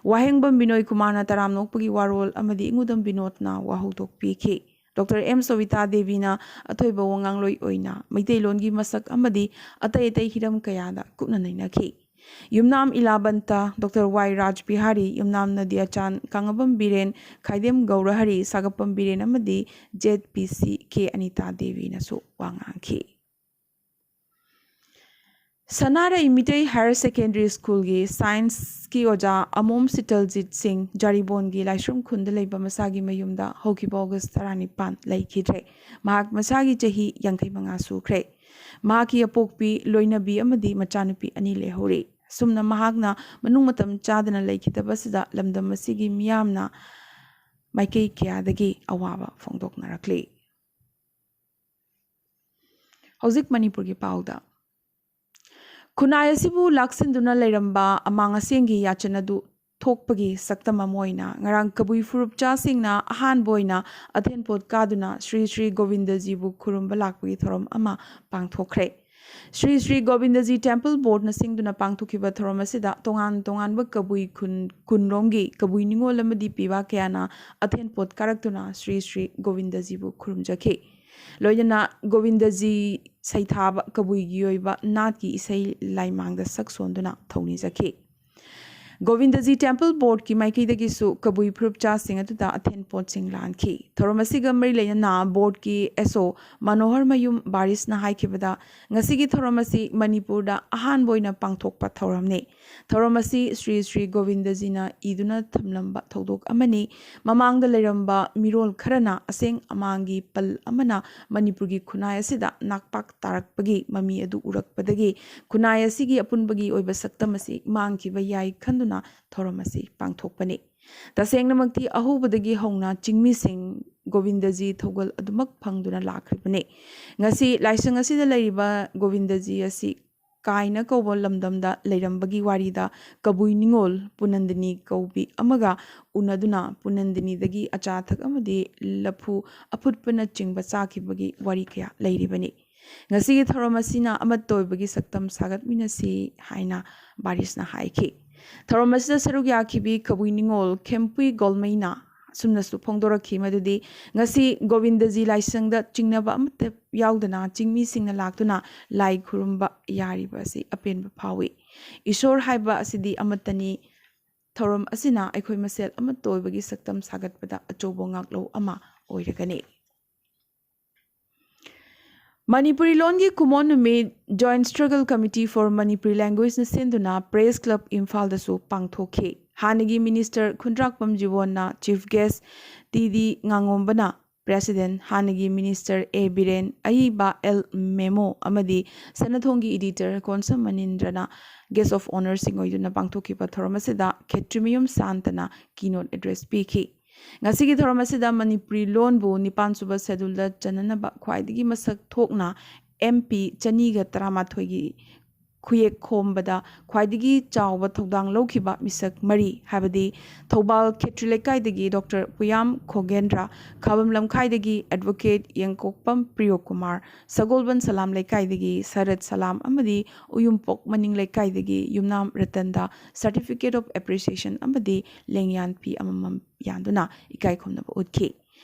ꯋꯥꯍꯦꯡꯕꯝ ꯕꯤꯅꯣꯏ ꯀꯨꯃꯥꯔꯅ ꯇꯔꯥꯝꯅ ꯑꯣꯛꯄꯒꯤ ꯋꯥꯔꯣꯜ ꯑꯃꯗꯤ ꯏꯉꯨꯗꯝ ꯕꯤꯅꯣꯗꯅ ꯋꯥꯍꯧꯗꯣꯛ ꯄꯤꯈꯤ꯫ ꯗꯣꯛꯇꯔ ꯑꯦꯝ ꯁꯣꯕꯤꯇꯥ ꯗꯦꯕꯤꯅ ꯑꯊꯣꯏꯕ ꯋꯥꯉꯥꯡꯂꯣꯏ ꯑꯣꯏꯅ ꯃꯩꯇꯩꯂꯣꯟꯒꯤ ꯃꯁꯛ ꯑꯃꯗꯤ ꯑꯇꯩ ꯑꯇꯩ ꯍꯤꯔꯝ ꯀꯌꯥꯗ ꯀꯨꯞꯅ ꯅꯩꯅꯈꯤ꯫ ꯌꯨꯝꯅꯥꯝ ꯏꯂꯥꯕꯟꯇ, ꯗꯣꯛꯇꯔ ꯋꯥꯏ ꯔꯥꯖ ꯕꯤꯍꯥꯔꯤ, ꯌꯨꯝꯅꯥꯝ ꯅꯗꯤꯌꯥꯆꯥꯟ, ꯀꯥꯡꯉꯕꯝ ꯕꯤꯔꯦꯟ, ꯈꯥꯏꯗꯦꯝ ꯒꯧꯔꯍꯔꯤ, ꯁꯥꯒꯞꯄꯝ ꯕꯤꯔꯦꯟ ꯑꯃꯗꯤ ꯖꯦꯗ ꯄꯤ ꯁꯤ ꯀꯦ ꯑꯅꯤꯇꯥ ꯗꯦꯕꯤꯅꯁꯨ ꯋꯥ ꯉꯥꯡꯈꯤ꯫ ꯁꯅꯥꯔꯩ ꯃꯤꯇꯩ ꯍꯥꯌꯔ ꯁꯦꯀꯦꯟꯗꯔꯤ ꯁ꯭ꯀꯨꯜꯒꯤ ꯁꯥꯏꯟꯁꯀꯤ ꯑꯣꯖꯥ ꯑꯃꯣꯝ ꯁꯤꯇꯜꯖꯤꯠ ꯁꯤꯡ ꯖꯥꯔꯤꯕꯣꯟꯒꯤ ꯂꯥꯏꯁ꯭ꯔꯝ ꯈꯨꯟꯗ ꯂꯩꯕ ꯃꯁꯥꯒꯤ ꯃꯌꯨꯝꯗ ꯍꯧꯈꯤꯕ ꯑꯣꯒꯁ ꯇꯔꯥꯅꯤꯄꯥꯟ ꯂꯩꯈꯤꯗ꯭ꯔꯦ꯫ ꯃꯍꯥꯛ ꯃꯁꯥꯒꯤ ꯆꯍꯤ ꯌꯥꯡꯈꯩ ꯃꯉꯥ ꯁꯨꯈ꯭ꯔꯦ꯫ ꯃꯍꯥꯛꯀꯤ ꯑꯄꯣꯛꯄꯤ ꯂꯣꯏꯅꯕꯤ ꯑꯃꯗꯤ ꯃꯆꯥꯅꯨꯄꯤ ꯑꯅꯤ ꯂꯩꯍꯧꯔꯤ꯫ ꯑꯁꯨꯝꯅ ꯃꯍꯥꯛꯅ ꯃꯅꯨꯡ ꯃꯇꯝ ꯆꯥꯗꯅ ꯂꯩꯈꯤꯗꯕꯁꯤꯗ ꯂꯝꯗꯝ ꯑꯁꯤꯒꯤ ꯃꯤꯌꯥꯝꯅ ꯃꯥꯏꯀꯩ ꯀꯌꯥꯗꯒꯤ ꯑꯋꯥꯕ ꯐꯣꯡꯗꯣꯛꯅꯔꯛꯂꯤ꯫ ꯍꯧꯖꯤꯛ ꯃꯅꯤꯄꯨꯔꯒꯤ ꯄꯥꯎꯗ꯫ ꯈꯨꯟꯅꯥꯏ ꯑꯁꯤꯕꯨ ꯂꯥꯛꯁꯤꯟꯗꯨꯅ ꯂꯩꯔꯝꯕ ꯑꯃꯥꯡ ꯑꯁꯦꯡꯒꯤ ꯌꯥꯆꯟ ꯑꯗꯨ ꯊꯣꯛꯄꯒꯤ ꯁꯛꯇꯝ ꯑꯃ ꯑꯣꯏꯅ ꯉꯔꯥꯡ ꯀꯕꯨꯏ ꯐꯨꯔꯨꯞꯆꯥꯁꯤꯡꯅ ꯑꯍꯥꯟꯕ ꯑꯣꯏꯅ ꯑꯊꯦꯟꯄꯣꯠ ꯀꯥꯗꯨꯅ ꯁ꯭ꯔꯤ ꯁ꯭ꯔꯤ ꯒꯣꯕꯤꯟꯗꯖꯤꯕꯨ ꯈꯨꯔꯨꯝꯕ ꯂꯥꯛꯄꯒꯤ ꯊꯧꯔꯝ ꯑꯃ ꯄꯥꯡꯊꯣꯛꯈ꯭ꯔꯦ꯫ ꯁ꯭ꯔꯤ ꯁ꯭ꯔꯤ ꯒꯣꯕꯤꯟꯗꯖꯤ ꯇꯦꯝꯄꯜ ꯕꯣꯔꯗꯅ ꯁꯤꯡꯗꯨꯅ ꯄꯥꯡꯊꯣꯛꯈꯤꯕ ꯊꯧꯔꯝ ꯑꯁꯤꯗ ꯇꯣꯉꯥꯟ ꯇꯣꯉꯥꯟꯕ ꯀꯕꯨꯏ ꯈꯨꯟ ꯀꯨꯟꯔꯣꯝꯒꯤ ꯀꯕꯨꯏ ꯅꯤꯉꯣꯜ ꯑꯃꯗꯤ ꯄꯤꯕꯥ ꯀꯌꯥꯅ ꯑꯊꯦꯟꯄꯣꯠ ꯀꯥꯔꯛꯇꯨꯅ ꯁ꯭ꯔꯤ ꯁ꯭ꯔꯤ ꯒꯣꯕꯤꯟꯗꯖꯤꯕꯨ ꯈꯨꯔꯨꯝꯖꯈꯤ꯫ ꯂꯣꯏꯅꯅ ꯒꯣꯕꯤꯟꯗꯖꯤ ꯁꯩꯊꯥꯕ ꯀꯕꯨꯏꯒꯤ ꯑꯣꯏꯕ ꯅꯥꯠꯀꯤ ꯏꯁꯩ ꯂꯥꯏꯃꯥꯡꯗ ꯁꯛ ꯁꯣꯟꯗꯨꯅ ꯊꯧꯅꯤꯖꯈꯤ꯫ ꯒꯣꯕꯤꯟꯗꯖꯤ ꯇꯦꯝꯄꯜ ꯕꯣꯔꯗꯀꯤ ꯃꯥꯏꯀꯩꯗꯒꯤꯁꯨ ꯀꯕꯨꯏ ꯐꯨꯔꯨꯞꯆꯥꯁꯤꯡ ꯑꯗꯨꯗ ꯑꯊꯦꯟꯄꯣꯠꯁꯤꯡ ꯂꯥꯟꯈꯤ꯫ ꯊꯧꯔꯝ ꯑꯁꯤꯒ ꯃꯔꯤ ꯂꯩꯅꯅ ꯕꯣꯔꯗꯀꯤ ꯑꯦꯁ ꯑꯣ ꯃꯅꯣꯍꯔ ꯃꯌꯨꯝ ꯕꯥꯔꯤꯁꯅ ꯍꯥꯏꯈꯤꯕꯗ, ꯉꯁꯤꯒꯤ ꯊꯧꯔꯝ ꯑꯁꯤ ꯃꯅꯤꯄꯨꯔꯗ ꯑꯍꯥꯟꯕ ꯑꯣꯏꯅ ꯄꯥꯡꯊꯣꯛꯄ ꯊꯧꯔꯝꯅꯤ꯫ ꯊꯧꯔꯝ ꯑꯁꯤ ꯁ꯭ꯔꯤ ꯁ꯭ꯔꯤ ꯒꯣꯕꯤꯟꯗꯖꯤꯅ ꯏꯗꯨꯅ ꯊꯝꯂꯝꯕ ꯊꯧꯗꯣꯛ ꯑꯃꯅꯤ꯫ ꯃꯃꯥꯡꯗ ꯂꯩꯔꯝꯕ ꯃꯤꯔꯣꯜ ꯈꯔꯅ ꯑꯁꯦꯡ ꯑꯃꯥꯡꯒꯤ ꯄꯜ ꯑꯃꯅ ꯃꯅꯤꯄꯨꯔꯒꯤ ꯈꯨꯟꯅꯥꯏ ꯑꯁꯤꯗ ꯅꯥꯛꯄꯥꯛ ꯇꯥꯔꯛꯄꯒꯤ ꯃꯃꯤ ꯑꯗꯨ ꯎꯔꯛꯄꯗꯒꯤ ꯈꯨꯟꯅꯥꯏ ꯑꯁꯤꯒꯤ ꯑꯄꯨꯟꯕꯒꯤ ꯑꯣꯏꯕ ꯁꯛꯇꯝ ꯑꯁꯤ ꯃꯥꯡꯈꯤꯕ ꯌꯥꯏ ꯈꯟꯗꯨꯅ ꯊꯧꯔꯝ ꯑꯁꯤ ꯄꯥꯡꯊꯣꯛꯄꯅꯤ꯫ ꯇꯁꯦꯡꯅꯃꯛꯇꯤ ꯑꯍꯧꯕꯗꯒꯤ ꯍꯧꯅ ꯆꯤꯡꯃꯤꯁꯤꯡ ꯒꯣꯕꯤꯟꯗꯖꯤ ꯊꯧꯒꯜ ꯑꯗꯨꯃꯛ ꯐꯪꯗꯨꯅ ꯂꯥꯛꯈ꯭ꯔꯤꯕꯅꯤ꯫ ꯉꯁꯤ ꯂꯥꯏꯁꯪ ꯑꯁꯤꯗ ꯂꯩꯔꯤꯕ ꯒꯣꯕꯤꯟꯗꯖꯤ ꯑꯁꯤ ꯀꯥꯏꯅ ꯀꯧꯕ ꯂꯝꯗꯝꯗ ꯂꯩꯔꯝꯕꯒꯤ ꯋꯥꯔꯤꯗ ꯀꯕꯨꯏ ꯅꯤꯉꯣꯜ ꯄꯨꯅꯟꯗꯅꯤ ꯀꯧꯕꯤ ꯑꯃꯒ ꯎꯅꯗꯨꯅ ꯄꯨꯅꯟꯗꯅꯤꯗꯒꯤ ꯑꯆꯥ ꯑꯊꯛ ꯑꯃꯗꯤ ꯂꯐꯨ ꯑꯐꯨꯠꯄꯅꯆꯤꯡꯕ ꯆꯥꯈꯤꯕꯒꯤ ꯋꯥꯔꯤ ꯀꯌꯥ ꯂꯩꯔꯤꯕꯅꯤ꯫ ꯉꯁꯤꯒꯤ ꯊꯧꯔꯝ ꯑꯁꯤꯅ ꯑꯃꯠꯇ ꯑꯣꯏꯕꯒꯤ ꯁꯛꯇꯝ ꯁꯥꯒꯠꯃꯤꯟꯅꯁꯤ ꯍꯥꯏꯅ ꯕꯥꯔꯤꯁꯅ ꯍꯥꯏꯈꯤ꯫ ꯊꯧꯔꯝ ꯑꯁꯤꯗ ꯁꯔꯨꯛ ꯌꯥꯈꯤꯕꯤ ꯀꯕꯨꯏ ꯅꯤꯉꯣꯜ ꯈꯦꯝꯄꯨꯏ ꯒꯣꯜꯃꯩꯅ ꯑꯁꯨꯝꯅꯁꯨ ꯐꯣꯡꯗꯣꯔꯛꯈꯤ ꯃꯗꯨꯗꯤ, ꯉꯁꯤ ꯒꯣꯕꯤꯟꯗꯖꯤ ꯂꯥꯏꯁꯪꯗ ꯆꯤꯡꯅꯕ ꯑꯃꯠꯇ ꯌꯥꯎꯗꯅ ꯆꯤꯡꯃꯤꯁꯤꯡꯅ ꯂꯥꯛꯇꯨꯅ ꯂꯥꯏ ꯈꯨꯔꯨꯝꯕ ꯌꯥꯔꯤꯕ ꯑꯁꯤ ꯑꯄꯦꯟꯕ ꯐꯥꯎꯏ꯫ ꯏꯁꯣꯔ ꯍꯥꯏꯕ ꯑꯁꯤꯗꯤ ꯑꯃꯠꯇꯅꯤ꯫ ꯊꯧꯔꯝ ꯑꯁꯤꯅ ꯑꯩꯈꯣꯏ ꯃꯁꯦꯜ ꯑꯃꯠꯇ ꯑꯣꯏꯕꯒꯤ ꯁꯛꯇꯝ ꯁꯥꯒꯠꯄꯗ ꯑꯆꯧꯕ ꯉꯥꯛꯂꯧ ꯑꯃ ꯑꯣꯏꯔꯒꯅꯤ꯫ ꯃꯅꯤꯄꯨꯔꯤ ꯂꯣꯟꯒꯤ ꯀꯨꯃꯣꯟ ꯅꯨꯃꯤꯠ Joint Struggle Committee for Manipuri Languageꯅ ꯁꯤꯟꯗꯨꯅ Press Club ꯏꯝꯐꯥꯜꯗꯁꯨ ꯄꯥꯡꯊꯣꯛꯈꯤ꯫ ꯍꯥꯟꯅꯒꯤ ꯃꯤꯅꯤꯁꯇꯔ ꯈꯨꯟꯗ꯭ꯔꯥꯛꯄꯝ ꯖꯤꯕꯣꯟꯅ ꯆꯤꯐ ꯒꯦꯁ, ꯇꯤ ꯗꯤ ꯉꯥꯉꯣꯝꯕꯅ President, ꯍꯥꯟꯅꯒꯤ Minister ꯑꯦ ꯕꯤꯔꯦꯟ, ꯑꯏꯕ ꯑꯦꯜ ꯃꯦꯃꯣ ꯑꯃꯗꯤ ꯁꯅꯥꯊꯣꯡꯒꯤ Editor ꯀꯣꯟꯁꯝ ꯃꯅꯤꯟꯗ꯭ꯔꯅ Guest of Honourꯁꯤꯡ ꯑꯣꯏꯗꯨꯅ ꯄꯥꯡꯊꯣꯛꯈꯤꯕ ꯊꯧꯔꯝ ꯑꯁꯤꯗ ꯈꯦꯇ꯭ꯔꯤꯃꯌꯨꯝ ꯁꯥꯟꯇꯅ keynote address ꯄꯤꯈꯤ꯫ ꯉꯁꯤꯒꯤ ꯊꯧꯔꯝ ꯑꯁꯤꯗ ꯃꯅꯤꯄꯨꯔꯤ ꯂꯣꯟꯕꯨ ꯅꯤꯄꯥꯟ ꯁꯨꯕ Scheduleꯗ ꯆꯟꯅꯅꯕ ꯈ꯭ꯋꯥꯏꯗꯒꯤ ꯃꯁꯛ ꯊꯣꯛꯅ M P ꯆꯅꯤꯒ ꯇꯔꯥꯃꯥꯊꯣꯏꯒꯤ ꯈꯨꯌꯦꯛ ꯈꯣꯝꯕꯗ ꯈ꯭ꯋꯥꯏꯗꯒꯤ ꯆꯥꯎꯕ ꯊꯧꯗꯥꯡ ꯂꯧꯈꯤꯕ ꯃꯤꯁꯛ ꯃꯔꯤ, ꯍꯥꯏꯕꯗꯤ ꯊꯧꯕꯥꯜ ꯈꯦꯇ꯭ꯔꯤ ꯂꯩꯀꯥꯏꯗꯒꯤ Doctor ꯄꯨꯌꯥꯝ ꯈꯣꯒꯦꯟꯗ꯭ꯔ, ꯈꯥꯕꯝ ꯂꯝꯈꯥꯏꯗꯒꯤ Advocate ꯌꯦꯡꯀꯣꯛꯄꯝ ꯄ꯭ꯔꯤꯌꯣꯀꯨꯃꯥꯔ, ꯁꯒꯣꯜꯕꯟ ꯁꯂꯥꯝ ꯂꯩꯀꯥꯏꯗꯒꯤ ꯁꯔꯠ ꯁꯂꯥꯝ ꯑꯃꯗꯤ ꯎꯌꯨꯝꯄꯣꯛ ꯃꯅꯤꯡ ꯂꯩꯀꯥꯏꯗꯒꯤ ꯌꯨꯝꯅꯥꯝ ꯔꯇꯟꯗ Certificate of Appreciation ꯑꯃꯗꯤ ꯂꯦꯡꯌꯥꯟ ꯐꯤ ꯑꯃꯃꯝ ꯌꯥꯟꯗꯨꯅ ꯏꯀꯥꯏ ꯈꯨꯝꯅꯕ ꯎꯠꯈꯤ꯫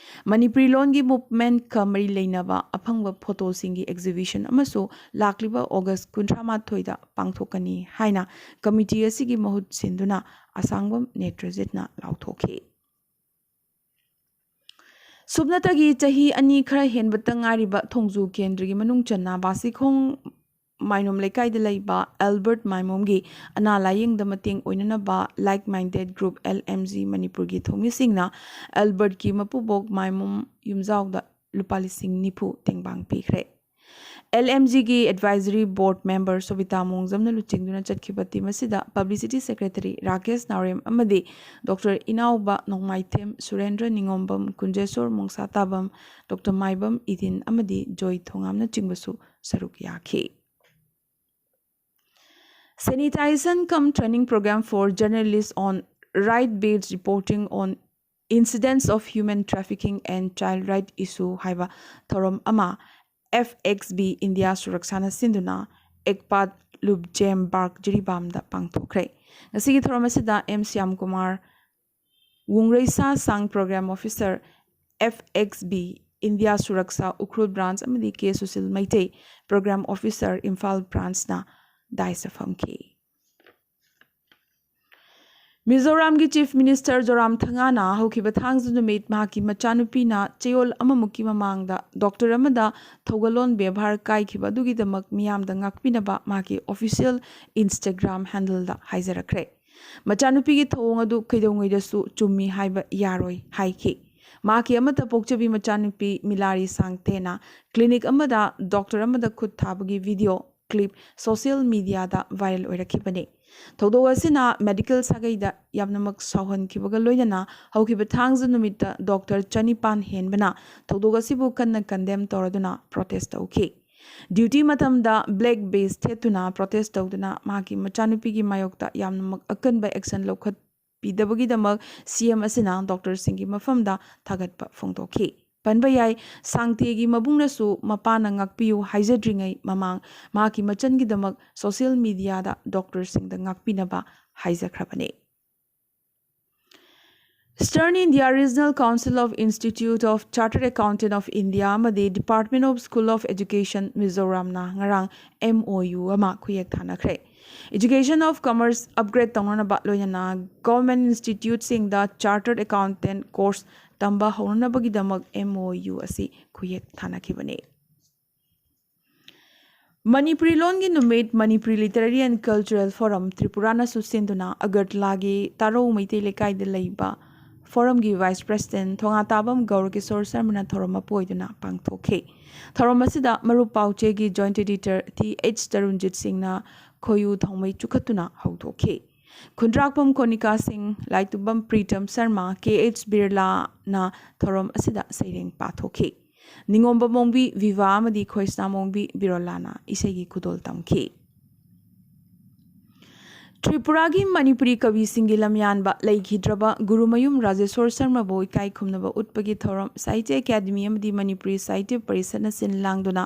ꯃꯅꯤꯄꯨꯔꯤ ꯂꯣꯟꯒꯤ movementꯀ ꯃꯔꯤ ꯂꯩꯅꯕ ꯑꯐꯪꯕ photoꯁꯤꯡꯒꯤ exhibition ꯑꯃꯁꯨ ꯂꯥꯛꯂꯤꯕ August ꯀꯨꯟꯊ꯭ꯔꯥ ꯃꯥꯊꯣꯏꯗ ꯄꯥꯡꯊꯣꯛꯀꯅꯤ ꯍꯥꯏꯅ committee ꯑꯁꯤꯒꯤ ꯃꯍꯨꯠ ꯁꯤꯟꯗꯨꯅ ꯑꯁꯥꯡꯕꯝ ꯅꯦꯇ꯭ꯔꯖꯤꯠꯅ ꯂꯥꯎꯊꯣꯛꯈꯤ꯫ ꯁꯨꯞꯅꯇꯒꯤ ꯆꯍꯤ ꯑꯅꯤ ꯈꯔ ꯍꯦꯟꯕꯇ ꯉꯥꯏꯔꯤꯕ ꯊꯣꯡꯖꯨ ꯀꯦꯟꯗ꯭ꯔꯒꯤ ꯃꯅꯨꯡ ꯆꯟꯅ ꯕꯥꯁꯤꯈꯣꯡ ꯃꯥꯏꯅꯣꯝ ꯂꯩꯀꯥꯏꯗ ꯂꯩꯕ ꯑꯦꯜꯕꯔꯠ ꯃꯥꯏꯃꯣꯝꯒꯤ ꯑꯅꯥ ꯂꯥꯌꯦꯡꯗ ꯃꯇꯦꯡ ꯑꯣꯏꯅꯅꯕ Like Minded Group L M G ꯃꯅꯤꯄꯨꯔꯒꯤ ꯊꯧꯃꯤꯁꯤꯡꯅ ꯑꯦꯜꯕꯔꯠꯀꯤ ꯃꯄꯨꯕꯣꯛ ꯃꯥꯏꯃꯣꯝ ꯌꯨꯝꯖꯥꯎꯗ ꯂꯨꯄꯥ ꯂꯤꯁꯤꯡ ꯅꯤꯐꯨ ꯇꯦꯡꯕꯥꯡ ꯄꯤꯈ꯭ꯔꯦ꯫ L M Gꯒꯤ Advisory Board Member ꯁꯣꯕꯤꯇꯥ ꯃꯣꯡꯖꯝꯅ ꯂꯨꯆꯤꯡꯗꯨꯅ ꯆꯠꯈꯤꯕ team ꯑꯁꯤꯗ Publicity Secretary ꯔꯥꯀꯦꯁ ꯅꯥꯎꯔꯦꯝ ꯑꯃꯗꯤ Doctor ꯏꯅꯥꯎꯕ ꯅꯣꯡꯃꯥꯏꯊꯦꯝ, ꯁꯨꯔꯦꯟꯗ꯭ꯔ ꯅꯤꯉꯣꯝꯕꯝ, ꯀꯨꯟꯖꯦꯁꯣꯔ ꯃꯣꯡꯁꯥꯇꯥꯕꯝ, Doctor ꯃꯥꯏꯕꯝ ꯏꯗꯤꯟ ꯑꯃꯗꯤ ꯖꯣꯏ ꯊꯣꯉꯥꯝꯅꯆꯤꯡꯕꯁꯨ ꯁꯔꯨꯛ ꯌꯥꯈꯤ꯫ Sanitisation cum Training Programme for Journalists on Right-Based Reporting on Incidents of Human Trafficking and Child Right Issue ꯍꯥꯏꯕ ꯊꯧꯔꯝ ꯑꯃ F X B India ꯁꯨꯔꯛꯁꯥꯅ ꯁꯤꯟꯗꯨꯅ ꯑꯦꯛꯄꯥꯠ ꯂꯨꯞꯖꯦꯝ ꯕꯥꯔꯛ ꯖꯤꯔꯤꯕꯥꯝꯗ ꯄꯥꯡꯊꯣꯛꯈ꯭ꯔꯦ꯫ ꯉꯁꯤꯒꯤ ꯊꯧꯔꯝ ꯑꯁꯤꯗ M ꯁ꯭ꯌꯥꯝ ꯀꯨꯃꯥꯔ, ꯋꯨꯡꯔꯩꯁꯥ ꯁꯥꯡ Program Officer F X B India Suraksha Ukhrul branch ꯑꯃꯗꯤ K Sushil Meitei, Program Officer Imphal branchꯅ dais ꯐꯝꯈꯤ꯫ ꯃꯤꯖꯣꯔꯥꯝꯒꯤ Chief Minister ꯖꯣꯔꯥꯝꯊꯪꯒꯥꯅ ꯍꯧꯈꯤꯕ ꯊꯥꯡꯖ ꯅꯨꯃꯤꯠ ꯃꯍꯥꯛꯀꯤ ꯃꯆꯥꯅꯨꯄꯤꯅ ꯆꯌꯣꯜ ꯑꯃꯃꯨꯛꯀꯤ ꯃꯃꯥꯡꯗ doctor ꯑꯃꯗ ꯊꯧꯒꯜꯂꯣꯟ ꯕꯦꯕꯥꯔ ꯀꯥꯏꯈꯤꯕ ꯑꯗꯨꯒꯤꯗꯃꯛ ꯃꯤꯌꯥꯝꯗ ꯉꯥꯛꯄꯤꯅꯕ ꯃꯍꯥꯛꯀꯤ official Instagram handleꯗ ꯍꯥꯏꯖꯔꯛꯈ꯭ꯔꯦ꯫ ꯃꯆꯥꯅꯨꯄꯤꯒꯤ ꯊꯧꯑꯣꯡ ꯑꯗꯨ ꯀꯩꯗꯧꯉꯩꯗꯁꯨ ꯆꯨꯝꯃꯤ ꯍꯥꯏꯕ ꯌꯥꯔꯣꯏ ꯍꯥꯏꯈꯤ꯫ ꯃꯍꯥꯛꯀꯤ ꯑꯃꯠꯇ ꯄꯣꯛꯆꯕꯤ ꯃꯆꯥꯅꯨꯄꯤ ꯃꯤꯂꯥꯔꯤ ꯁꯥꯡꯊꯦꯅ ꯀ꯭ꯂꯤꯅꯤꯛ ꯑꯃꯗ ꯗꯣꯛꯇꯔ ꯑꯃꯗ ꯈꯨꯠ ꯊꯥꯕꯒꯤ ꯚꯤꯗꯤꯑꯣ ꯀ꯭ꯂꯤꯞ ꯁꯣꯁꯤꯌꯦꯜ ꯃꯤꯗꯤꯌꯥꯗ ꯚꯥꯏꯔꯦꯜ ꯑꯣꯏꯔꯛꯈꯤꯕꯅꯤ꯫ ꯊꯧꯗꯣꯛ ꯑꯁꯤꯅ ꯃꯦꯗꯤꯀꯦꯜ ꯁꯥꯒꯩꯗ ꯌꯥꯝꯅꯃꯛ ꯁꯥꯎꯍꯟꯈꯤꯕꯒ ꯂꯣꯏꯅꯅ ꯍꯧꯈꯤꯕ ꯊꯥꯡꯖ ꯅꯨꯃꯤꯠꯇ ꯗꯣꯛꯇꯔ ꯆꯅꯤꯄꯥꯟ ꯍꯦꯟꯕꯅ ꯊꯧꯗꯣꯛ ꯑꯁꯤꯕꯨ ꯀꯟꯅ ꯀꯟꯗꯦꯝ ꯇꯧꯔꯗꯨꯅ ꯄ꯭ꯔꯣꯇꯦꯁ ꯇꯧꯈꯤ꯫ ꯗ꯭ꯌꯨꯇꯤ ꯃꯇꯝꯗ ꯕ꯭ꯂꯦꯛ ꯕꯦꯖ ꯊꯦꯠꯇꯨꯅ ꯄ꯭ꯔꯣꯇꯦꯁ ꯇꯧꯗꯨꯅ ꯃꯍꯥꯛꯀꯤ ꯃꯆꯥꯅꯨꯄꯤꯒꯤ ꯃꯥꯌꯣꯛꯇ ꯌꯥꯝꯅꯃꯛ ꯑꯀꯟꯕ ꯑꯦꯛꯁꯟ ꯂꯧꯈꯠꯄꯤꯗꯕꯒꯤꯗꯃꯛ ꯁꯤ ꯑꯦꯝ ꯑꯁꯤꯅ ꯗꯣꯛꯇꯔꯁꯤꯡꯒꯤ ꯃꯐꯝꯗ ꯊꯥꯒꯠꯄ ꯐꯣꯡꯗꯣꯛꯈꯤ꯫ ꯄꯟꯕ ꯌꯥꯏ, ꯁꯥꯡꯊꯦꯒꯤ ꯃꯕꯨꯡꯅꯁꯨ ꯃꯄꯥꯅ ꯉꯥꯛꯄꯤꯌꯨ ꯍꯥꯏꯖꯗ꯭ꯔꯤꯉꯩ ꯃꯃꯥꯡ ꯃꯍꯥꯛꯀꯤ ꯃꯆꯟꯒꯤꯗꯃꯛ social ꯃꯤꯗꯤꯌꯥꯗ ꯗꯣꯛꯇꯔꯁꯤꯡꯗ ꯉꯥꯛꯄꯤꯅꯕ ꯍꯥꯏꯖꯈ꯭ꯔꯕꯅꯤ꯫ Eastern India Regional Council of Institute of Chartered Accountant of India ꯑꯃꯗꯤ Department of School of Education ꯃꯤꯖꯣꯔꯥꯝꯅ ꯉꯔꯥꯡ M O U ꯑꯃ ꯈꯨꯌꯦꯛ ꯊꯥꯅꯈ꯭ꯔꯦ꯫ Education of Commerce upgrade ꯇꯧꯅꯅꯕ ꯂꯣꯏꯅꯅ government instituteꯁꯤꯡꯗ chartered accountant course ꯇꯝꯕ ꯍꯧꯅꯅꯕꯒꯤꯗꯃꯛ M O U ꯑꯁꯤ ꯈꯨꯌꯦꯛ ꯊꯥꯅꯈꯤꯕꯅꯤ꯫ ꯃꯅꯤꯄꯨꯔꯤ ꯂꯣꯟꯒꯤ ꯅꯨꯃꯤꯠ, Manipuri Literary and Cultural Forum ꯇ꯭ꯔꯤꯄꯨꯔꯥꯅꯁꯨ ꯁꯤꯟꯗꯨꯅ ꯑꯒꯔꯇꯂꯥꯒꯤ ꯇꯥꯔꯧ ꯃꯩꯇꯩ ꯂꯩꯀꯥꯏꯗ ꯂꯩꯕ ꯐꯣꯔꯝꯒꯤ ꯚꯥꯏꯁ ꯄ꯭ꯔꯦꯁꯤꯗꯦꯟꯠ ꯊꯣꯉꯥꯇꯥꯕꯝ ꯒꯧꯔꯀꯤꯁꯣꯔ ꯁꯔꯃꯅ ꯊꯧꯔꯝ ꯃꯄꯨ ꯑꯣꯏꯗꯨꯅ ꯄꯥꯡꯊꯣꯛꯈꯤ꯫ ꯊꯧꯔꯝ ꯑꯁꯤꯗ ꯃꯔꯨꯞ ꯄꯥꯎꯆꯦꯒꯤ ꯖꯣꯏꯟꯠ ꯑꯦꯗꯤꯇꯔ ꯇꯤ ꯑꯩꯆ ꯇꯔꯨꯟꯖꯤꯠ ꯁꯤꯡꯅ ꯈꯣꯌꯨ ꯊꯥꯎꯃꯩ ꯆꯨꯈꯠꯇꯨꯅ ꯍꯧꯗꯣꯛꯈꯤ꯫ ꯈꯨꯟꯗ꯭ꯔꯥꯛꯄꯝ ꯀꯣꯅꯤꯀꯥ ꯁꯤꯡ, ꯂꯥꯏꯇꯨꯝꯕꯝ ꯄ꯭ꯔꯤꯇꯝ ꯁꯔꯃ, ꯀꯦ ꯑꯩꯆ ꯕꯤꯔꯂꯥꯅ ꯊꯧꯔꯝ ꯑꯁꯤꯗ ꯁꯩꯔꯦꯡ ꯄꯥꯊꯣꯛꯈꯤ꯫ ꯅꯤꯉꯣꯝꯕ ꯃꯣꯡꯕꯤ ꯚꯤꯚꯥ ꯑꯃꯗꯤ ꯈꯣꯏꯁꯅꯥ ꯃꯣꯡꯕꯤ ꯕꯤꯔꯣꯂꯥꯅ ꯏꯁꯩꯒꯤ ꯈꯨꯗꯣꯜ ꯇꯝꯈꯤ꯫ ꯇ꯭ꯔꯤꯄꯨꯔꯥꯒꯤ ꯃꯅꯤꯄꯨꯔꯤ ꯀꯕꯤꯁꯤꯡꯒꯤ ꯂꯝꯌꯥꯟꯕ ꯂꯩꯈꯤꯗ꯭ꯔꯕ ꯒꯨꯔꯨꯃꯌꯨꯝ ꯔꯥꯖꯦꯁꯣꯔ ꯁꯔꯃꯕꯨ ꯏꯀꯥꯏ ꯈꯨꯝꯅꯕ ꯎꯠꯄꯒꯤ ꯊꯧꯔꯝ ꯁꯥꯍꯤꯇ꯭ꯌ ꯑꯦꯀꯥꯗꯃꯤ ꯑꯃꯗꯤ ꯃꯅꯤꯄꯨꯔꯤ ꯁꯥꯍꯤꯇ꯭ꯌ ꯄꯔꯤꯁꯠꯅ ꯁꯤꯟ ꯂꯥꯡꯗꯨꯅ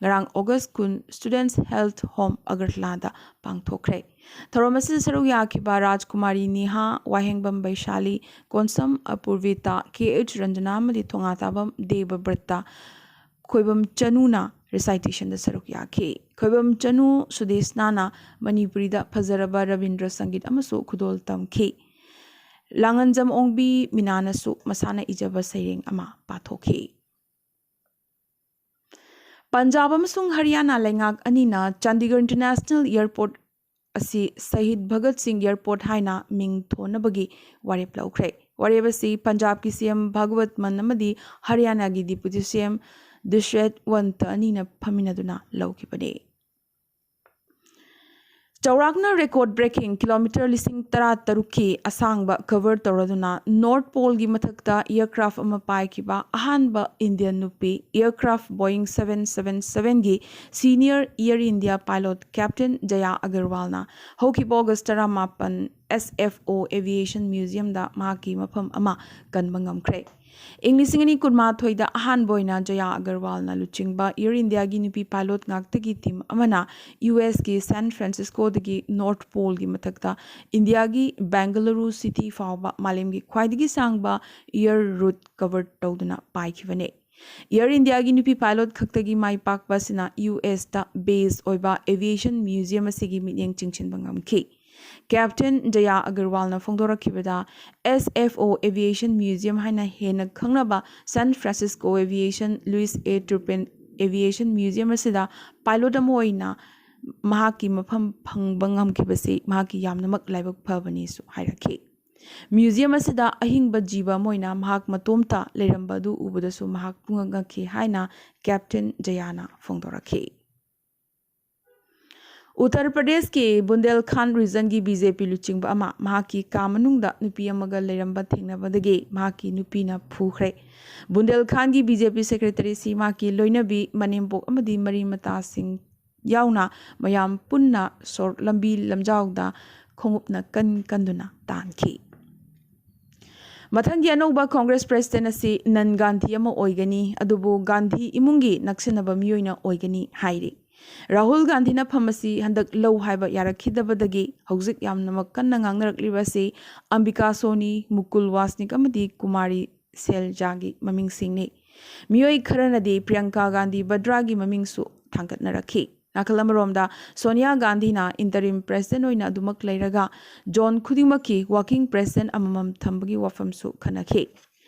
ꯉꯔꯥꯡ ꯑꯣꯒꯁ ꯀꯨꯟ Students Health Home ꯑꯒꯔꯇꯂꯥꯗ ꯄꯥꯡꯊꯣꯛꯈ꯭ꯔꯦ꯫ ꯊꯧꯔꯝ ꯑꯁꯤꯗ ꯁꯔꯨꯛ ꯌꯥꯈꯤꯕ ꯔꯥꯖꯀꯨꯃꯥꯔꯤ ꯅꯤꯍꯥ, ꯋꯥꯍꯦꯡꯕꯝ ꯕꯩꯁꯥꯂꯤ, ꯀꯣꯟꯁꯝ ꯑꯄꯨꯔꯕꯤꯇꯥ, ꯀꯦ ꯑꯩꯆ ꯔꯟꯖꯅꯥ ꯑꯃꯗꯤ ꯊꯣꯉꯥꯇꯥꯕꯝ ꯗꯦꯕꯕ꯭ꯔꯠꯇ ꯈꯣꯏꯕꯝ ꯆꯅꯨꯅ recitation ꯗ ꯁꯔꯨꯛ ꯌꯥꯈꯤ꯫ ꯈꯣꯏꯕꯝ ꯆꯅꯨ ꯁꯨꯗꯦꯁꯅꯥꯅ ꯃꯅꯤꯄꯨꯔꯤꯗ ꯐꯖꯔꯕ ꯔꯕꯤꯟꯗ꯭ꯔ ꯁꯪꯒꯤꯠ ꯑꯃꯁꯨ ꯈꯨꯗꯣꯜ ꯇꯝꯈꯤ꯫ ꯂꯥꯡꯉꯟꯖꯝ ꯑꯣꯡꯕꯤ ꯃꯤꯅꯥꯅꯁꯨ ꯃꯁꯥꯅ ꯏꯖꯕ ꯁꯩꯔꯦꯡ ꯑꯃ ꯄꯥꯊꯣꯛꯈꯤ꯫ ꯄꯟꯖꯥꯕ ꯑꯃꯁꯨꯡ ꯍꯔꯤꯌꯥꯅꯥ ꯂꯩꯉꯥꯛ ꯑꯅꯤꯅ ꯆꯥꯟꯗꯤꯒꯔ International Airport ꯑꯁꯤ ꯁꯍꯤꯗ ꯚꯒꯠ ꯁꯤꯡ Airport ꯍꯥꯏꯅ ꯃꯤꯡ ꯊꯣꯟꯅꯕꯒꯤ ꯋꯥꯔꯦꯞ ꯂꯧꯈ꯭ꯔꯦ꯫ ꯋꯥꯔꯦꯞ ꯑꯁꯤ ꯄꯟꯖꯥꯕꯀꯤ ꯁꯤ ꯑꯦꯝ ꯚꯒꯋꯠ ꯃꯟ ꯑꯃꯗꯤ ꯍꯔꯤꯌꯥꯅꯥꯒꯤ ꯗꯤꯄꯨꯇꯤ ꯁꯤ ꯑꯦꯝ ꯗꯨꯁ꯭ꯔꯦꯠ ꯋꯟꯇ ꯑꯅꯤꯅ ꯐꯝꯃꯤꯟꯅꯗꯨꯅ ꯂꯧꯈꯤꯕꯅꯤ꯫ ꯆꯥꯎꯔꯥꯛꯅ ꯔꯦꯀꯣꯔꯗ ꯕ꯭ꯔꯦꯀꯤꯡ ꯀꯤꯂꯣꯃꯤꯇꯔ ꯂꯤꯁꯤꯡ ꯇꯔꯥ ꯇꯔꯨꯛꯀꯤ ꯑꯁꯥꯡꯕ ꯀꯚꯔ ꯇꯧꯔꯗꯨꯅ ꯅꯣꯔꯠ ꯄꯣꯜꯒꯤ ꯃꯊꯛꯇ ꯑꯦꯌꯔꯀ꯭ꯔꯥꯐ ꯑꯃ ꯄꯥꯏꯈꯤꯕ ꯑꯍꯥꯟꯕ ꯏꯟꯗꯤꯌꯟ ꯅꯨꯄꯤ ꯑꯦꯌꯔꯀ꯭ꯔꯥꯐ ꯕꯣꯌꯤꯡ ꯁꯚꯦꯟ ꯁꯚꯦꯟ ꯁꯚꯦꯟꯒꯤ senior Air India pilot captain Jaya ꯑꯒꯔꯋꯥꯜꯅ ꯍꯧꯈꯤꯕ ꯑꯣꯒꯁ ꯇꯔꯥꯃꯥꯄꯟ ꯑꯦꯁ ꯑꯦꯐ ꯑꯣ ꯑꯦꯚꯤꯌꯦꯁꯟ ꯃ꯭ꯌꯨꯖꯤꯌꯝꯗ ꯃꯍꯥꯛꯀꯤ ꯃꯐꯝ ꯑꯃ ꯀꯟꯕ ꯉꯝꯈ꯭ꯔꯦ꯫ ꯏꯪ ꯂꯤꯁꯤꯡ ꯑꯅꯤ ꯀꯨꯟꯃꯥꯊꯣꯏꯗ ꯑꯍꯥꯟꯕ ꯑꯣꯏꯅ ꯖꯌꯥ ꯑꯒꯔꯋꯥꯜꯅ ꯂꯨꯆꯤꯡꯕ ꯑꯦꯌꯔ ꯏꯟꯗꯤꯌꯥꯒꯤ ꯅꯨꯄꯤ ꯄꯥꯏꯂꯣꯠ ꯉꯥꯛꯇꯒꯤ ꯇꯤꯝ ꯑꯃꯅ ꯌꯨ ꯑꯦꯁꯀꯤ ꯁꯥꯟ ꯐ꯭ꯔꯥꯟꯁꯤꯁꯀꯣꯗꯒꯤ ꯅꯣꯔꯠ ꯄꯣꯜꯒꯤ ꯃꯊꯛꯇ ꯏꯟꯗꯤꯌꯥꯒꯤ ꯕꯦꯡꯒꯂꯨꯔꯨ ꯁꯤꯇꯤ ꯐꯥꯎꯕ ꯃꯥꯂꯦꯝꯒꯤ ꯈ꯭ꯋꯥꯏꯗꯒꯤ ꯁꯥꯡꯕ ꯑꯦꯌꯔ ꯔꯨꯠ ꯀꯚꯔ ꯇꯧꯗꯨꯅ ꯄꯥꯏꯈꯤꯕꯅꯤ꯫ ꯑꯦꯌꯔ ꯏꯟꯗꯤꯌꯥꯒꯤ ꯅꯨꯄꯤ ꯄꯥꯏꯂꯣꯠ ꯈꯛꯇꯒꯤ ꯃꯥꯏ ꯄꯥꯛꯄ ꯑꯁꯤꯅ ꯌꯨ ꯑꯦꯁꯇ ꯕꯦꯁ ꯑꯣꯏꯕ ꯑꯦꯚꯤꯌꯦꯁꯟ ꯃ꯭ꯌꯨꯖꯤꯌꯝ ꯑꯁꯤꯒꯤ ꯃꯤꯠꯌꯦꯡ ꯆꯤꯡꯁꯤꯟꯕ ꯉꯝꯈꯤ꯫ ꯀꯦꯞꯇꯦꯟ ꯖꯌꯥ ꯑꯒꯔꯋꯥꯜꯅ ꯐꯣꯡꯗꯣꯔꯛꯈꯤꯕꯗ, ꯑꯦꯁ ꯑꯦꯐ ꯑꯣ ꯑꯦꯚꯤꯌꯦꯁꯟ ꯃ꯭ꯌꯨꯖꯤꯌꯝ ꯍꯥꯏꯅ ꯍꯦꯟꯅ ꯈꯪꯅꯕ ꯁꯥꯟ ꯐ꯭ꯔꯥꯟꯁꯤꯁꯀꯣ ꯑꯦꯚꯤꯌꯦꯁꯟ ꯂꯨꯏꯁ ꯑꯦ ꯇ꯭ꯔꯨꯄꯦꯟ ꯑꯦꯚꯤꯌꯦꯁꯟ ꯃ꯭ꯌꯨꯖꯤꯌꯝ ꯑꯁꯤꯗ ꯄꯥꯏꯂꯣꯠ ꯑꯃ ꯑꯣꯏꯅ ꯃꯍꯥꯛꯀꯤ ꯃꯐꯝ ꯐꯪꯕ ꯉꯝꯈꯤꯕꯁꯤ ꯃꯍꯥꯛꯀꯤ ꯌꯥꯝꯅꯃꯛ ꯂꯥꯏꯕꯛ ꯐꯕꯅꯤꯁꯨ ꯍꯥꯏꯔꯛꯈꯤ꯫ ꯃ꯭ꯌꯨꯖꯤꯌꯝ ꯑꯁꯤꯗ ꯑꯍꯤꯡꯕ ꯖꯤꯕ ꯑꯃ ꯑꯣꯏꯅ ꯃꯍꯥꯛ ꯃꯇꯣꯝꯇ ꯂꯩꯔꯝꯕ ꯑꯗꯨ ꯎꯕꯗꯁꯨ ꯃꯍꯥꯛ ꯄꯨꯡꯉꯛ ꯉꯛꯈꯤ ꯍꯥꯏꯅ ꯀꯦꯞꯇꯦꯟ ꯖꯌꯥꯅ ꯐꯣꯡꯗꯣꯔꯛꯈꯤ꯫ ꯎꯠꯇꯔ ꯄ꯭ꯔꯗꯦꯁꯀꯤ ꯕꯨꯟꯗꯦꯜꯈꯥꯟ ꯔꯤꯖꯟꯒꯤ ꯕꯤ ꯖꯦ ꯄꯤ ꯂꯨꯆꯤꯡꯕ ꯑꯃ ꯃꯍꯥꯛꯀꯤ ꯀꯥ ꯃꯅꯨꯡꯗ ꯅꯨꯄꯤ ꯑꯃꯒ ꯂꯩꯔꯝꯕ ꯊꯦꯡꯅꯕꯗꯒꯤ ꯃꯍꯥꯛꯀꯤ ꯅꯨꯄꯤꯅ ꯐꯨꯈ꯭ꯔꯦ꯫ ꯕꯨꯟꯗꯦꯜꯈꯥꯟꯒꯤ ꯕꯤ ꯖꯦ ꯄꯤ ꯁꯦꯀ꯭ꯔꯦꯇꯔꯤꯁꯤ ꯃꯍꯥꯛꯀꯤ ꯂꯣꯏꯅꯕꯤ, ꯃꯅꯦꯝꯄꯣꯛ ꯑꯃꯗꯤ ꯃꯔꯤ ꯃꯇꯥꯁꯤꯡ ꯌꯥꯎꯅ ꯃꯌꯥꯝ ꯄꯨꯟꯅ ꯁꯣꯔꯣꯛ ꯂꯝꯕꯤ ꯂꯝꯖꯥꯎꯗ ꯈꯣꯡꯎꯞꯅ ꯀꯟ ꯀꯟꯗꯨꯅ ꯇꯥꯟꯈꯤ꯫ ꯃꯊꯪꯒꯤ ꯑꯅꯧꯕ ꯀꯣꯡꯒ꯭ꯔꯦꯁ ꯄ꯭ꯔꯦꯁꯤꯗꯦꯟ ꯑꯁꯤ ꯅꯟ ꯒꯥꯟꯙꯤ ꯑꯃ ꯑꯣꯏꯒꯅꯤ, ꯑꯗꯨꯕꯨ ꯒꯥꯟꯙꯤ ꯏꯃꯨꯡꯒꯤ ꯅꯛꯁꯤꯟꯅꯕ ꯃꯤꯑꯣꯏꯅ ꯑꯣꯏꯒꯅꯤ ꯍꯥꯏꯔꯤ꯫ ꯔꯥꯍꯨꯜ ꯒꯥꯟꯙꯤꯅ ꯐꯝ ꯑꯁꯤ ꯍꯟꯗꯛ ꯂꯧ ꯍꯥꯏꯕ ꯌꯥꯔꯛꯈꯤꯗꯕꯗꯒꯤ ꯍꯧꯖꯤꯛ ꯌꯥꯝꯅꯃꯛ ꯀꯟꯅ ꯉꯥꯡꯅꯔꯛꯂꯤꯕ ꯑꯁꯤ ꯑꯝꯕꯤꯀꯥ ꯁꯣꯅꯤ, ꯃꯨꯀꯨꯜ ꯋꯥꯁꯅꯤꯛ ꯑꯃꯗꯤ ꯀꯨꯃꯥꯔꯤ ꯁꯦꯜꯖꯥꯒꯤ ꯃꯃꯤꯡꯁꯤꯡꯅꯤ꯫ ꯃꯤꯑꯣꯏ ꯈꯔꯅꯗꯤ ꯄ꯭ꯔꯤꯌꯪꯀꯥ ꯒꯥꯟꯙꯤ ꯚꯗ꯭ꯔꯥꯒꯤ ꯃꯃꯤꯡꯁꯨ ꯊꯥꯡꯒꯠꯅꯔꯛꯈꯤ꯫ ꯅꯥꯀꯜ ꯑꯃꯔꯣꯝꯗ, ꯁꯣꯅꯤꯌꯥ ꯒꯥꯟꯙꯤꯅ ꯏꯟꯇꯔꯤꯝ ꯄ꯭ꯔꯦꯁꯤꯗꯦꯟ ꯑꯣꯏꯅ ꯑꯗꯨꯃꯛ ꯂꯩꯔꯒ ꯖꯣꯟ ꯈꯨꯗꯤꯡꯃꯛꯀꯤ ꯋꯥꯔꯀꯤꯡ ꯄ꯭ꯔꯦꯁꯤꯗꯦꯟ ꯑꯃꯃꯝ ꯊꯝꯕꯒꯤ ꯋꯥꯐꯝꯁꯨ ꯈꯟꯅꯈꯤ꯫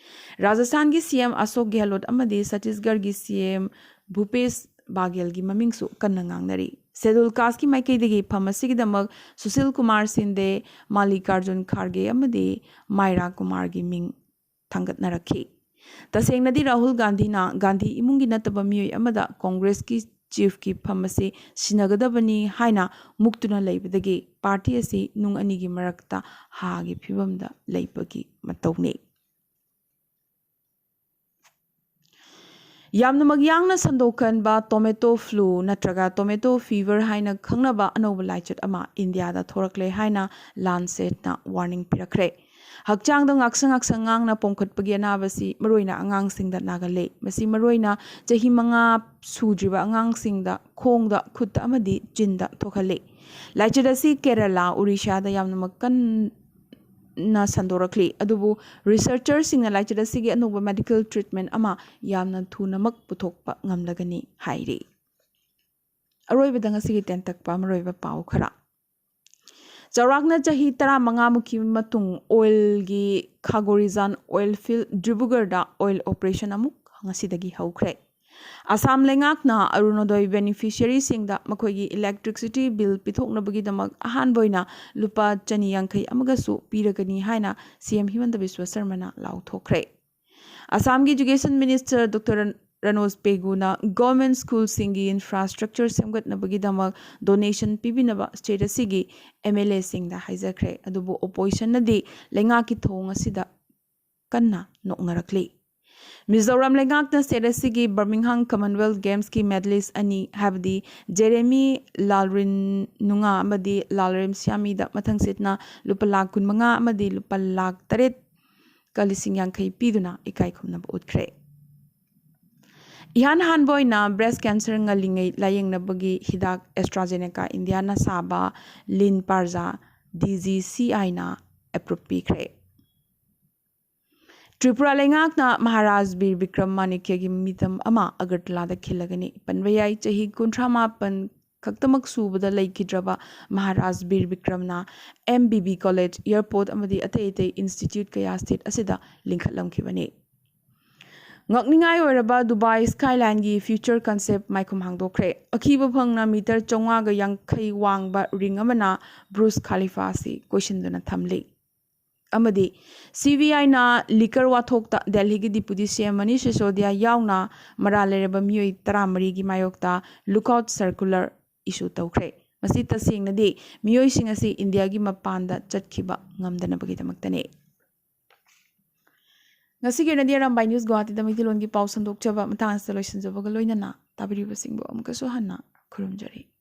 ꯔꯥꯖꯁꯊꯥꯟꯒꯤ ꯁꯤ ꯑꯦꯝ ꯑꯁꯣꯛ ꯒꯦꯍꯂꯣꯠ ꯑꯃꯗꯤ ꯁꯠꯇꯤꯁꯒꯔꯒꯤ ꯁꯤ ꯑꯦꯝ ꯚꯨꯄꯦꯁ ꯕꯥꯒꯦꯜꯒꯤ ꯃꯃꯤꯡꯁꯨ ꯀꯟꯅ ꯉꯥꯡꯅꯔꯤ꯫ ꯁꯦꯗꯨꯜ ꯀꯥꯁꯀꯤ ꯃꯥꯏꯀꯩꯗꯒꯤ ꯐꯝ ꯑꯁꯤꯒꯤꯗꯃꯛ ꯁꯨꯁꯤꯜ ꯀꯨꯃꯥꯔ ꯁꯤꯟꯗꯦ, ꯃꯥꯜꯂꯤꯀꯥꯔꯖꯨꯟ ꯈꯥꯔꯒꯦ ꯑꯃꯗꯤ ꯃꯥꯏꯔꯥ ꯀꯨꯃꯥꯔꯒꯤ ꯃꯤꯡ ꯊꯥꯡꯒꯠꯅꯔꯛꯈꯤ꯫ ꯇꯁꯦꯡꯅꯗꯤ ꯔꯥꯍꯨꯜ ꯒꯥꯟꯙꯤꯅ ꯒꯥꯟꯙꯤ ꯏꯃꯨꯡꯒꯤ ꯅꯠꯇꯕ ꯃꯤꯑꯣꯏ ꯑꯃꯗ ꯀꯣꯡꯒ꯭ꯔꯦꯁꯀꯤ ꯆꯤꯐꯀꯤ ꯐꯝ ꯑꯁꯤ ꯁꯤꯟꯅꯒꯗꯕꯅꯤ ꯍꯥꯏꯅ ꯃꯨꯛꯇꯨꯅ ꯂꯩꯕꯗꯒꯤ ꯄꯥꯔꯇꯤ ꯑꯁꯤ ꯅꯨꯡ ꯑꯅꯤꯒꯤ ꯃꯔꯛꯇ ꯍꯥꯒꯤ ꯐꯤꯕꯝꯗ ꯂꯩꯕꯒꯤ ꯃꯇꯧꯅꯤ꯫ ꯌꯥꯝꯅꯃꯛ ꯌꯥꯡꯅ ꯁꯟꯗꯣꯛꯍꯟꯕ tomato flu ꯅꯠꯇ꯭ꯔꯒ tomato fever ꯍꯥꯏꯅ ꯈꯪꯅꯕ ꯑꯅꯧꯕ ꯂꯥꯏꯆꯠ ꯑꯃ ꯏꯟꯗꯤꯌꯥꯗ ꯊꯣꯔꯛꯂꯦ ꯍꯥꯏꯅ ꯂꯥꯟꯁꯦꯠꯅ ꯋꯥꯔꯅꯤꯡ ꯄꯤꯔꯛꯈ꯭ꯔꯦ꯫ ꯍꯛꯆꯥꯡꯗ ꯉꯥꯛꯁꯪ ꯉꯥꯛꯁꯪ ꯉꯥꯡꯅ ꯄꯣꯝꯈꯠꯄꯒꯤ ꯑꯅꯥꯕꯁꯤ ꯃꯔꯨꯑꯣꯏꯅ ꯑꯉꯥꯡꯁꯤꯡꯗ ꯅꯥꯒꯜꯂꯤ꯫ ꯃꯁꯤ ꯃꯔꯨꯑꯣꯏꯅ ꯆꯍꯤ ꯃꯉꯥ ꯁꯨꯗ꯭ꯔꯤꯕ ꯑꯉꯥꯡꯁꯤꯡꯗ, ꯈꯣꯡꯗ, ꯈꯨꯠꯇ ꯑꯃꯗꯤ ꯆꯤꯟꯗ ꯊꯣꯛꯍꯜꯂꯤ꯫ ꯂꯥꯏꯆꯠ ꯑꯁꯤ ꯀꯦꯔꯂꯥ, ꯑꯣꯔꯤꯁꯥꯗ ꯌꯥꯝꯅꯃꯛ ꯀꯟꯅ ꯁꯟꯗꯣꯔꯛꯂꯤ꯫ ꯑꯗꯨꯕꯨ researcherꯁꯤꯡꯅ ꯂꯥꯏꯆꯠ ꯑꯁꯤꯒꯤ ꯑꯅꯧꯕ medical treatment ꯑꯃ ꯌꯥꯝꯅ ꯊꯨꯅꯃꯛ ꯄꯨꯊꯣꯛꯄ ꯉꯝꯂꯒꯅꯤ ꯍꯥꯏꯔꯤ꯫ ꯑꯔꯣꯏꯕꯗ ꯉꯁꯤꯒꯤ ꯇꯦꯟꯇꯛꯄ ꯃꯔꯨꯑꯣꯏꯕ ꯄꯥꯎ ꯈꯔ꯫ ꯆꯥꯎꯔꯥꯛꯅ ꯆꯍꯤ ꯇꯔꯥꯃꯉꯥꯃꯨꯛꯀꯤ ꯃꯇꯨꯡ oilꯒꯤ ꯈꯥꯒꯣꯔꯤꯖꯥꯟ oil field ꯗꯤꯕ꯭ꯔꯨꯒꯔꯗ oil operation ꯑꯃꯨꯛ ꯉꯁꯤꯗꯒꯤ ꯍꯧꯈ꯭ꯔꯦ꯫ ꯑꯁꯥꯝ ꯂꯩꯉꯥꯛꯅ ꯑꯔꯨꯅꯣꯗꯣꯏ beneficiaryꯁꯤꯡꯗ ꯃꯈꯣꯏꯒꯤ electricity bill ꯄꯤꯊꯣꯛꯅꯕꯒꯤꯗꯃꯛ ꯑꯍꯥꯟꯕ ꯑꯣꯏꯅ ꯂꯨꯄꯥ ꯆꯅꯤ ꯌꯥꯡꯈꯩ ꯑꯃꯒꯁꯨ ꯄꯤꯔꯒꯅꯤ ꯍꯥꯏꯅ ꯁꯤ ꯑꯦꯝ ꯍꯤꯃꯟꯇ ꯕꯤꯁ꯭ꯋ ꯁꯔꯃꯅ ꯂꯥꯎꯊꯣꯛꯈ꯭ꯔꯦ꯫ ꯑꯁꯥꯝꯒꯤ education minister ꯗꯣꯛꯇꯔ ꯔꯟ-, ꯔꯅꯣꯖ ꯄꯦꯒꯨꯅ government schoolꯁꯤꯡꯒꯤ infrastructure ꯁꯦꯝꯒꯠꯅꯕꯒꯤꯗꯃꯛ donation ꯄꯤꯕꯤꯅꯕ state ꯑꯁꯤꯒꯤ ꯑꯦꯝ ꯑꯦꯜ ꯑꯦꯁꯤꯡꯗ ꯍꯥꯏꯖꯈ꯭ꯔꯦ꯫ ꯑꯗꯨꯕꯨ oppositionꯅꯗꯤ ꯂꯩꯉꯥꯛꯀꯤ ꯊꯧꯑꯣꯡ ꯑꯁꯤꯗ ꯀꯟꯅ ꯅꯣꯛꯅꯔꯛꯂꯤ꯫ ꯃꯤꯖꯣꯔꯥꯝ ꯂꯩꯉꯥꯛꯅ state ꯑꯁꯤꯒꯤ Birmingham Commonwealth Gamesꯀꯤ medalist ꯑꯅꯤ, ꯍꯥꯏꯕꯗꯤ ꯖꯦꯔꯦꯃꯤ ꯂꯥꯜꯔꯤꯟ ꯅꯨꯡꯉꯥ ꯑꯃꯗꯤ ꯂꯥꯜꯔꯦꯝ ꯁ꯭ꯌꯥꯃꯤꯗ ꯃꯊꯪꯁꯤꯠꯅ ꯂꯨꯄꯥ ꯂꯥꯈ ꯀꯨꯟꯃꯉꯥ ꯑꯃꯗꯤ ꯂꯨꯄꯥ ꯂꯥꯈ ꯇꯔꯦꯠꯀ ꯂꯤꯁꯤꯡ ꯌꯥꯡꯈꯩ ꯄꯤꯗꯨꯅ ꯏꯀꯥꯏ ꯈꯨꯝꯅꯕ ꯎꯠꯈ꯭ꯔꯦ꯫ ꯏꯍꯥꯟ ꯍꯥꯟꯕ ꯑꯣꯏꯅ breast cancer ꯉꯜꯂꯤꯉꯩ ꯂꯥꯌꯦꯡꯅꯕꯒꯤ ꯍꯤꯗꯥꯛ AstraZeneca ꯏꯟꯗꯤꯌꯥꯅ ꯁꯥꯕ ꯂꯤꯟꯄꯥꯔꯖꯥ DGCIꯅ approve ꯄꯤꯈ꯭ꯔꯦ꯫ ꯇ꯭ꯔꯤꯄꯨꯔꯥ ꯂꯩꯉꯥꯛꯅ ꯃꯍꯥꯔꯥꯖ ꯕꯤꯔ ꯕꯤꯀ꯭ꯔꯝ ꯃꯥꯅꯤꯛꯌꯒꯤ ꯃꯤꯇꯝ ꯑꯃ ꯑꯒꯔꯇꯂꯥꯗ ꯈꯤꯜꯂꯒꯅꯤ꯫ ꯄꯟꯕ ꯌꯥꯏ, ꯆꯍꯤ ꯀꯨꯟꯊ꯭ꯔꯥ ꯃꯥꯄꯟ ꯈꯛꯇꯃꯛ ꯁꯨꯕꯗ ꯂꯩꯈꯤꯗ꯭ꯔꯕ ꯃꯍꯥꯔꯥꯖ ꯕꯤꯔ ꯕꯤꯀ꯭ꯔꯝꯅ M B B college, airport ꯑꯃꯗꯤ ꯑꯇꯩ ꯑꯇꯩ institute ꯀꯌꯥ state ꯑꯁꯤꯗ ꯂꯤꯡꯈꯠꯂꯝꯈꯤꯕꯅꯤ꯫ ꯉꯛꯅꯤꯡꯉꯥꯏ ꯑꯣꯏꯔꯕ ꯗꯨꯕꯥꯏ ꯁ꯭ꯀꯥꯏꯂꯥꯏꯟꯒꯤ ꯐ꯭ꯌꯨꯆꯔ ꯀꯟꯁꯦꯞ ꯃꯥꯏꯈꯨꯝ ꯍꯥꯡꯗꯣꯛꯈ꯭ꯔꯦ꯫ ꯑꯈꯤꯕ ꯐꯪꯅ ꯃꯤꯇꯔ ꯆꯥꯝꯃꯉꯥꯒ ꯌꯥꯡꯈꯩ ꯋꯥꯡꯕ ꯔꯤꯡ ꯑꯃꯅ ꯕ꯭ꯔꯨꯖ ꯈꯥꯂꯤꯐꯥ ꯑꯁꯤ ꯀꯣꯏꯁꯤꯟꯗꯨꯅ ꯊꯝꯂꯤ꯫ ꯑꯃꯗꯤ ꯁꯤ ꯕꯤ ꯑꯥꯏꯅ ꯂꯤꯀꯔ ꯋꯥꯊꯣꯛꯇ ꯗꯦꯜꯍꯤꯒꯤ ꯗꯤꯄꯨꯇꯤ ꯁꯤ ꯑꯦꯝ ꯃꯅꯤꯁ ꯁꯤꯁꯣꯗꯤꯌꯥ ꯌꯥꯎꯅ ꯃꯔꯥꯜ ꯂꯩꯔꯕ ꯃꯤꯑꯣꯏ ꯇꯔꯥꯃꯔꯤꯒꯤ ꯃꯥꯌꯣꯛꯇ ꯂꯨꯛꯑꯥꯎꯠ ꯁꯔꯀꯨꯂꯔ ꯏꯁꯨ ꯇꯧꯈ꯭ꯔꯦ꯫ ꯃꯁꯤ ꯇꯁꯦꯡꯅꯗꯤ ꯃꯤꯑꯣꯏꯁꯤꯡ ꯑꯁꯤ ꯏꯟꯗꯤꯌꯥꯒꯤ ꯃꯄꯥꯟꯗ ꯆꯠꯈꯤꯕ ꯉꯝꯗꯅꯕꯒꯤꯗꯃꯛꯇꯅꯤ꯫ ꯉꯁꯤꯒꯤ ꯑꯣꯏꯅꯗꯤ ꯑꯔꯥꯝꯕꯥꯏ ꯅ꯭ꯌꯨꯁ ꯒꯨꯋꯥꯍꯥꯇꯤꯗ ꯃꯩꯇꯩꯂꯣꯟꯒꯤ ꯄꯥꯎ ꯁꯟꯗꯣꯛꯆꯕ ꯃꯇꯥꯡ ꯑꯁꯤꯗ ꯂꯣꯏꯁꯤꯟꯖꯕꯒ ꯂꯣꯏꯅꯅ ꯇꯥꯕꯤꯔꯤꯕꯁꯤꯡꯕꯨ ꯑꯃꯨꯛꯀꯁꯨ ꯍꯟꯅ ꯈꯨꯔꯨꯝꯖꯔꯤ꯫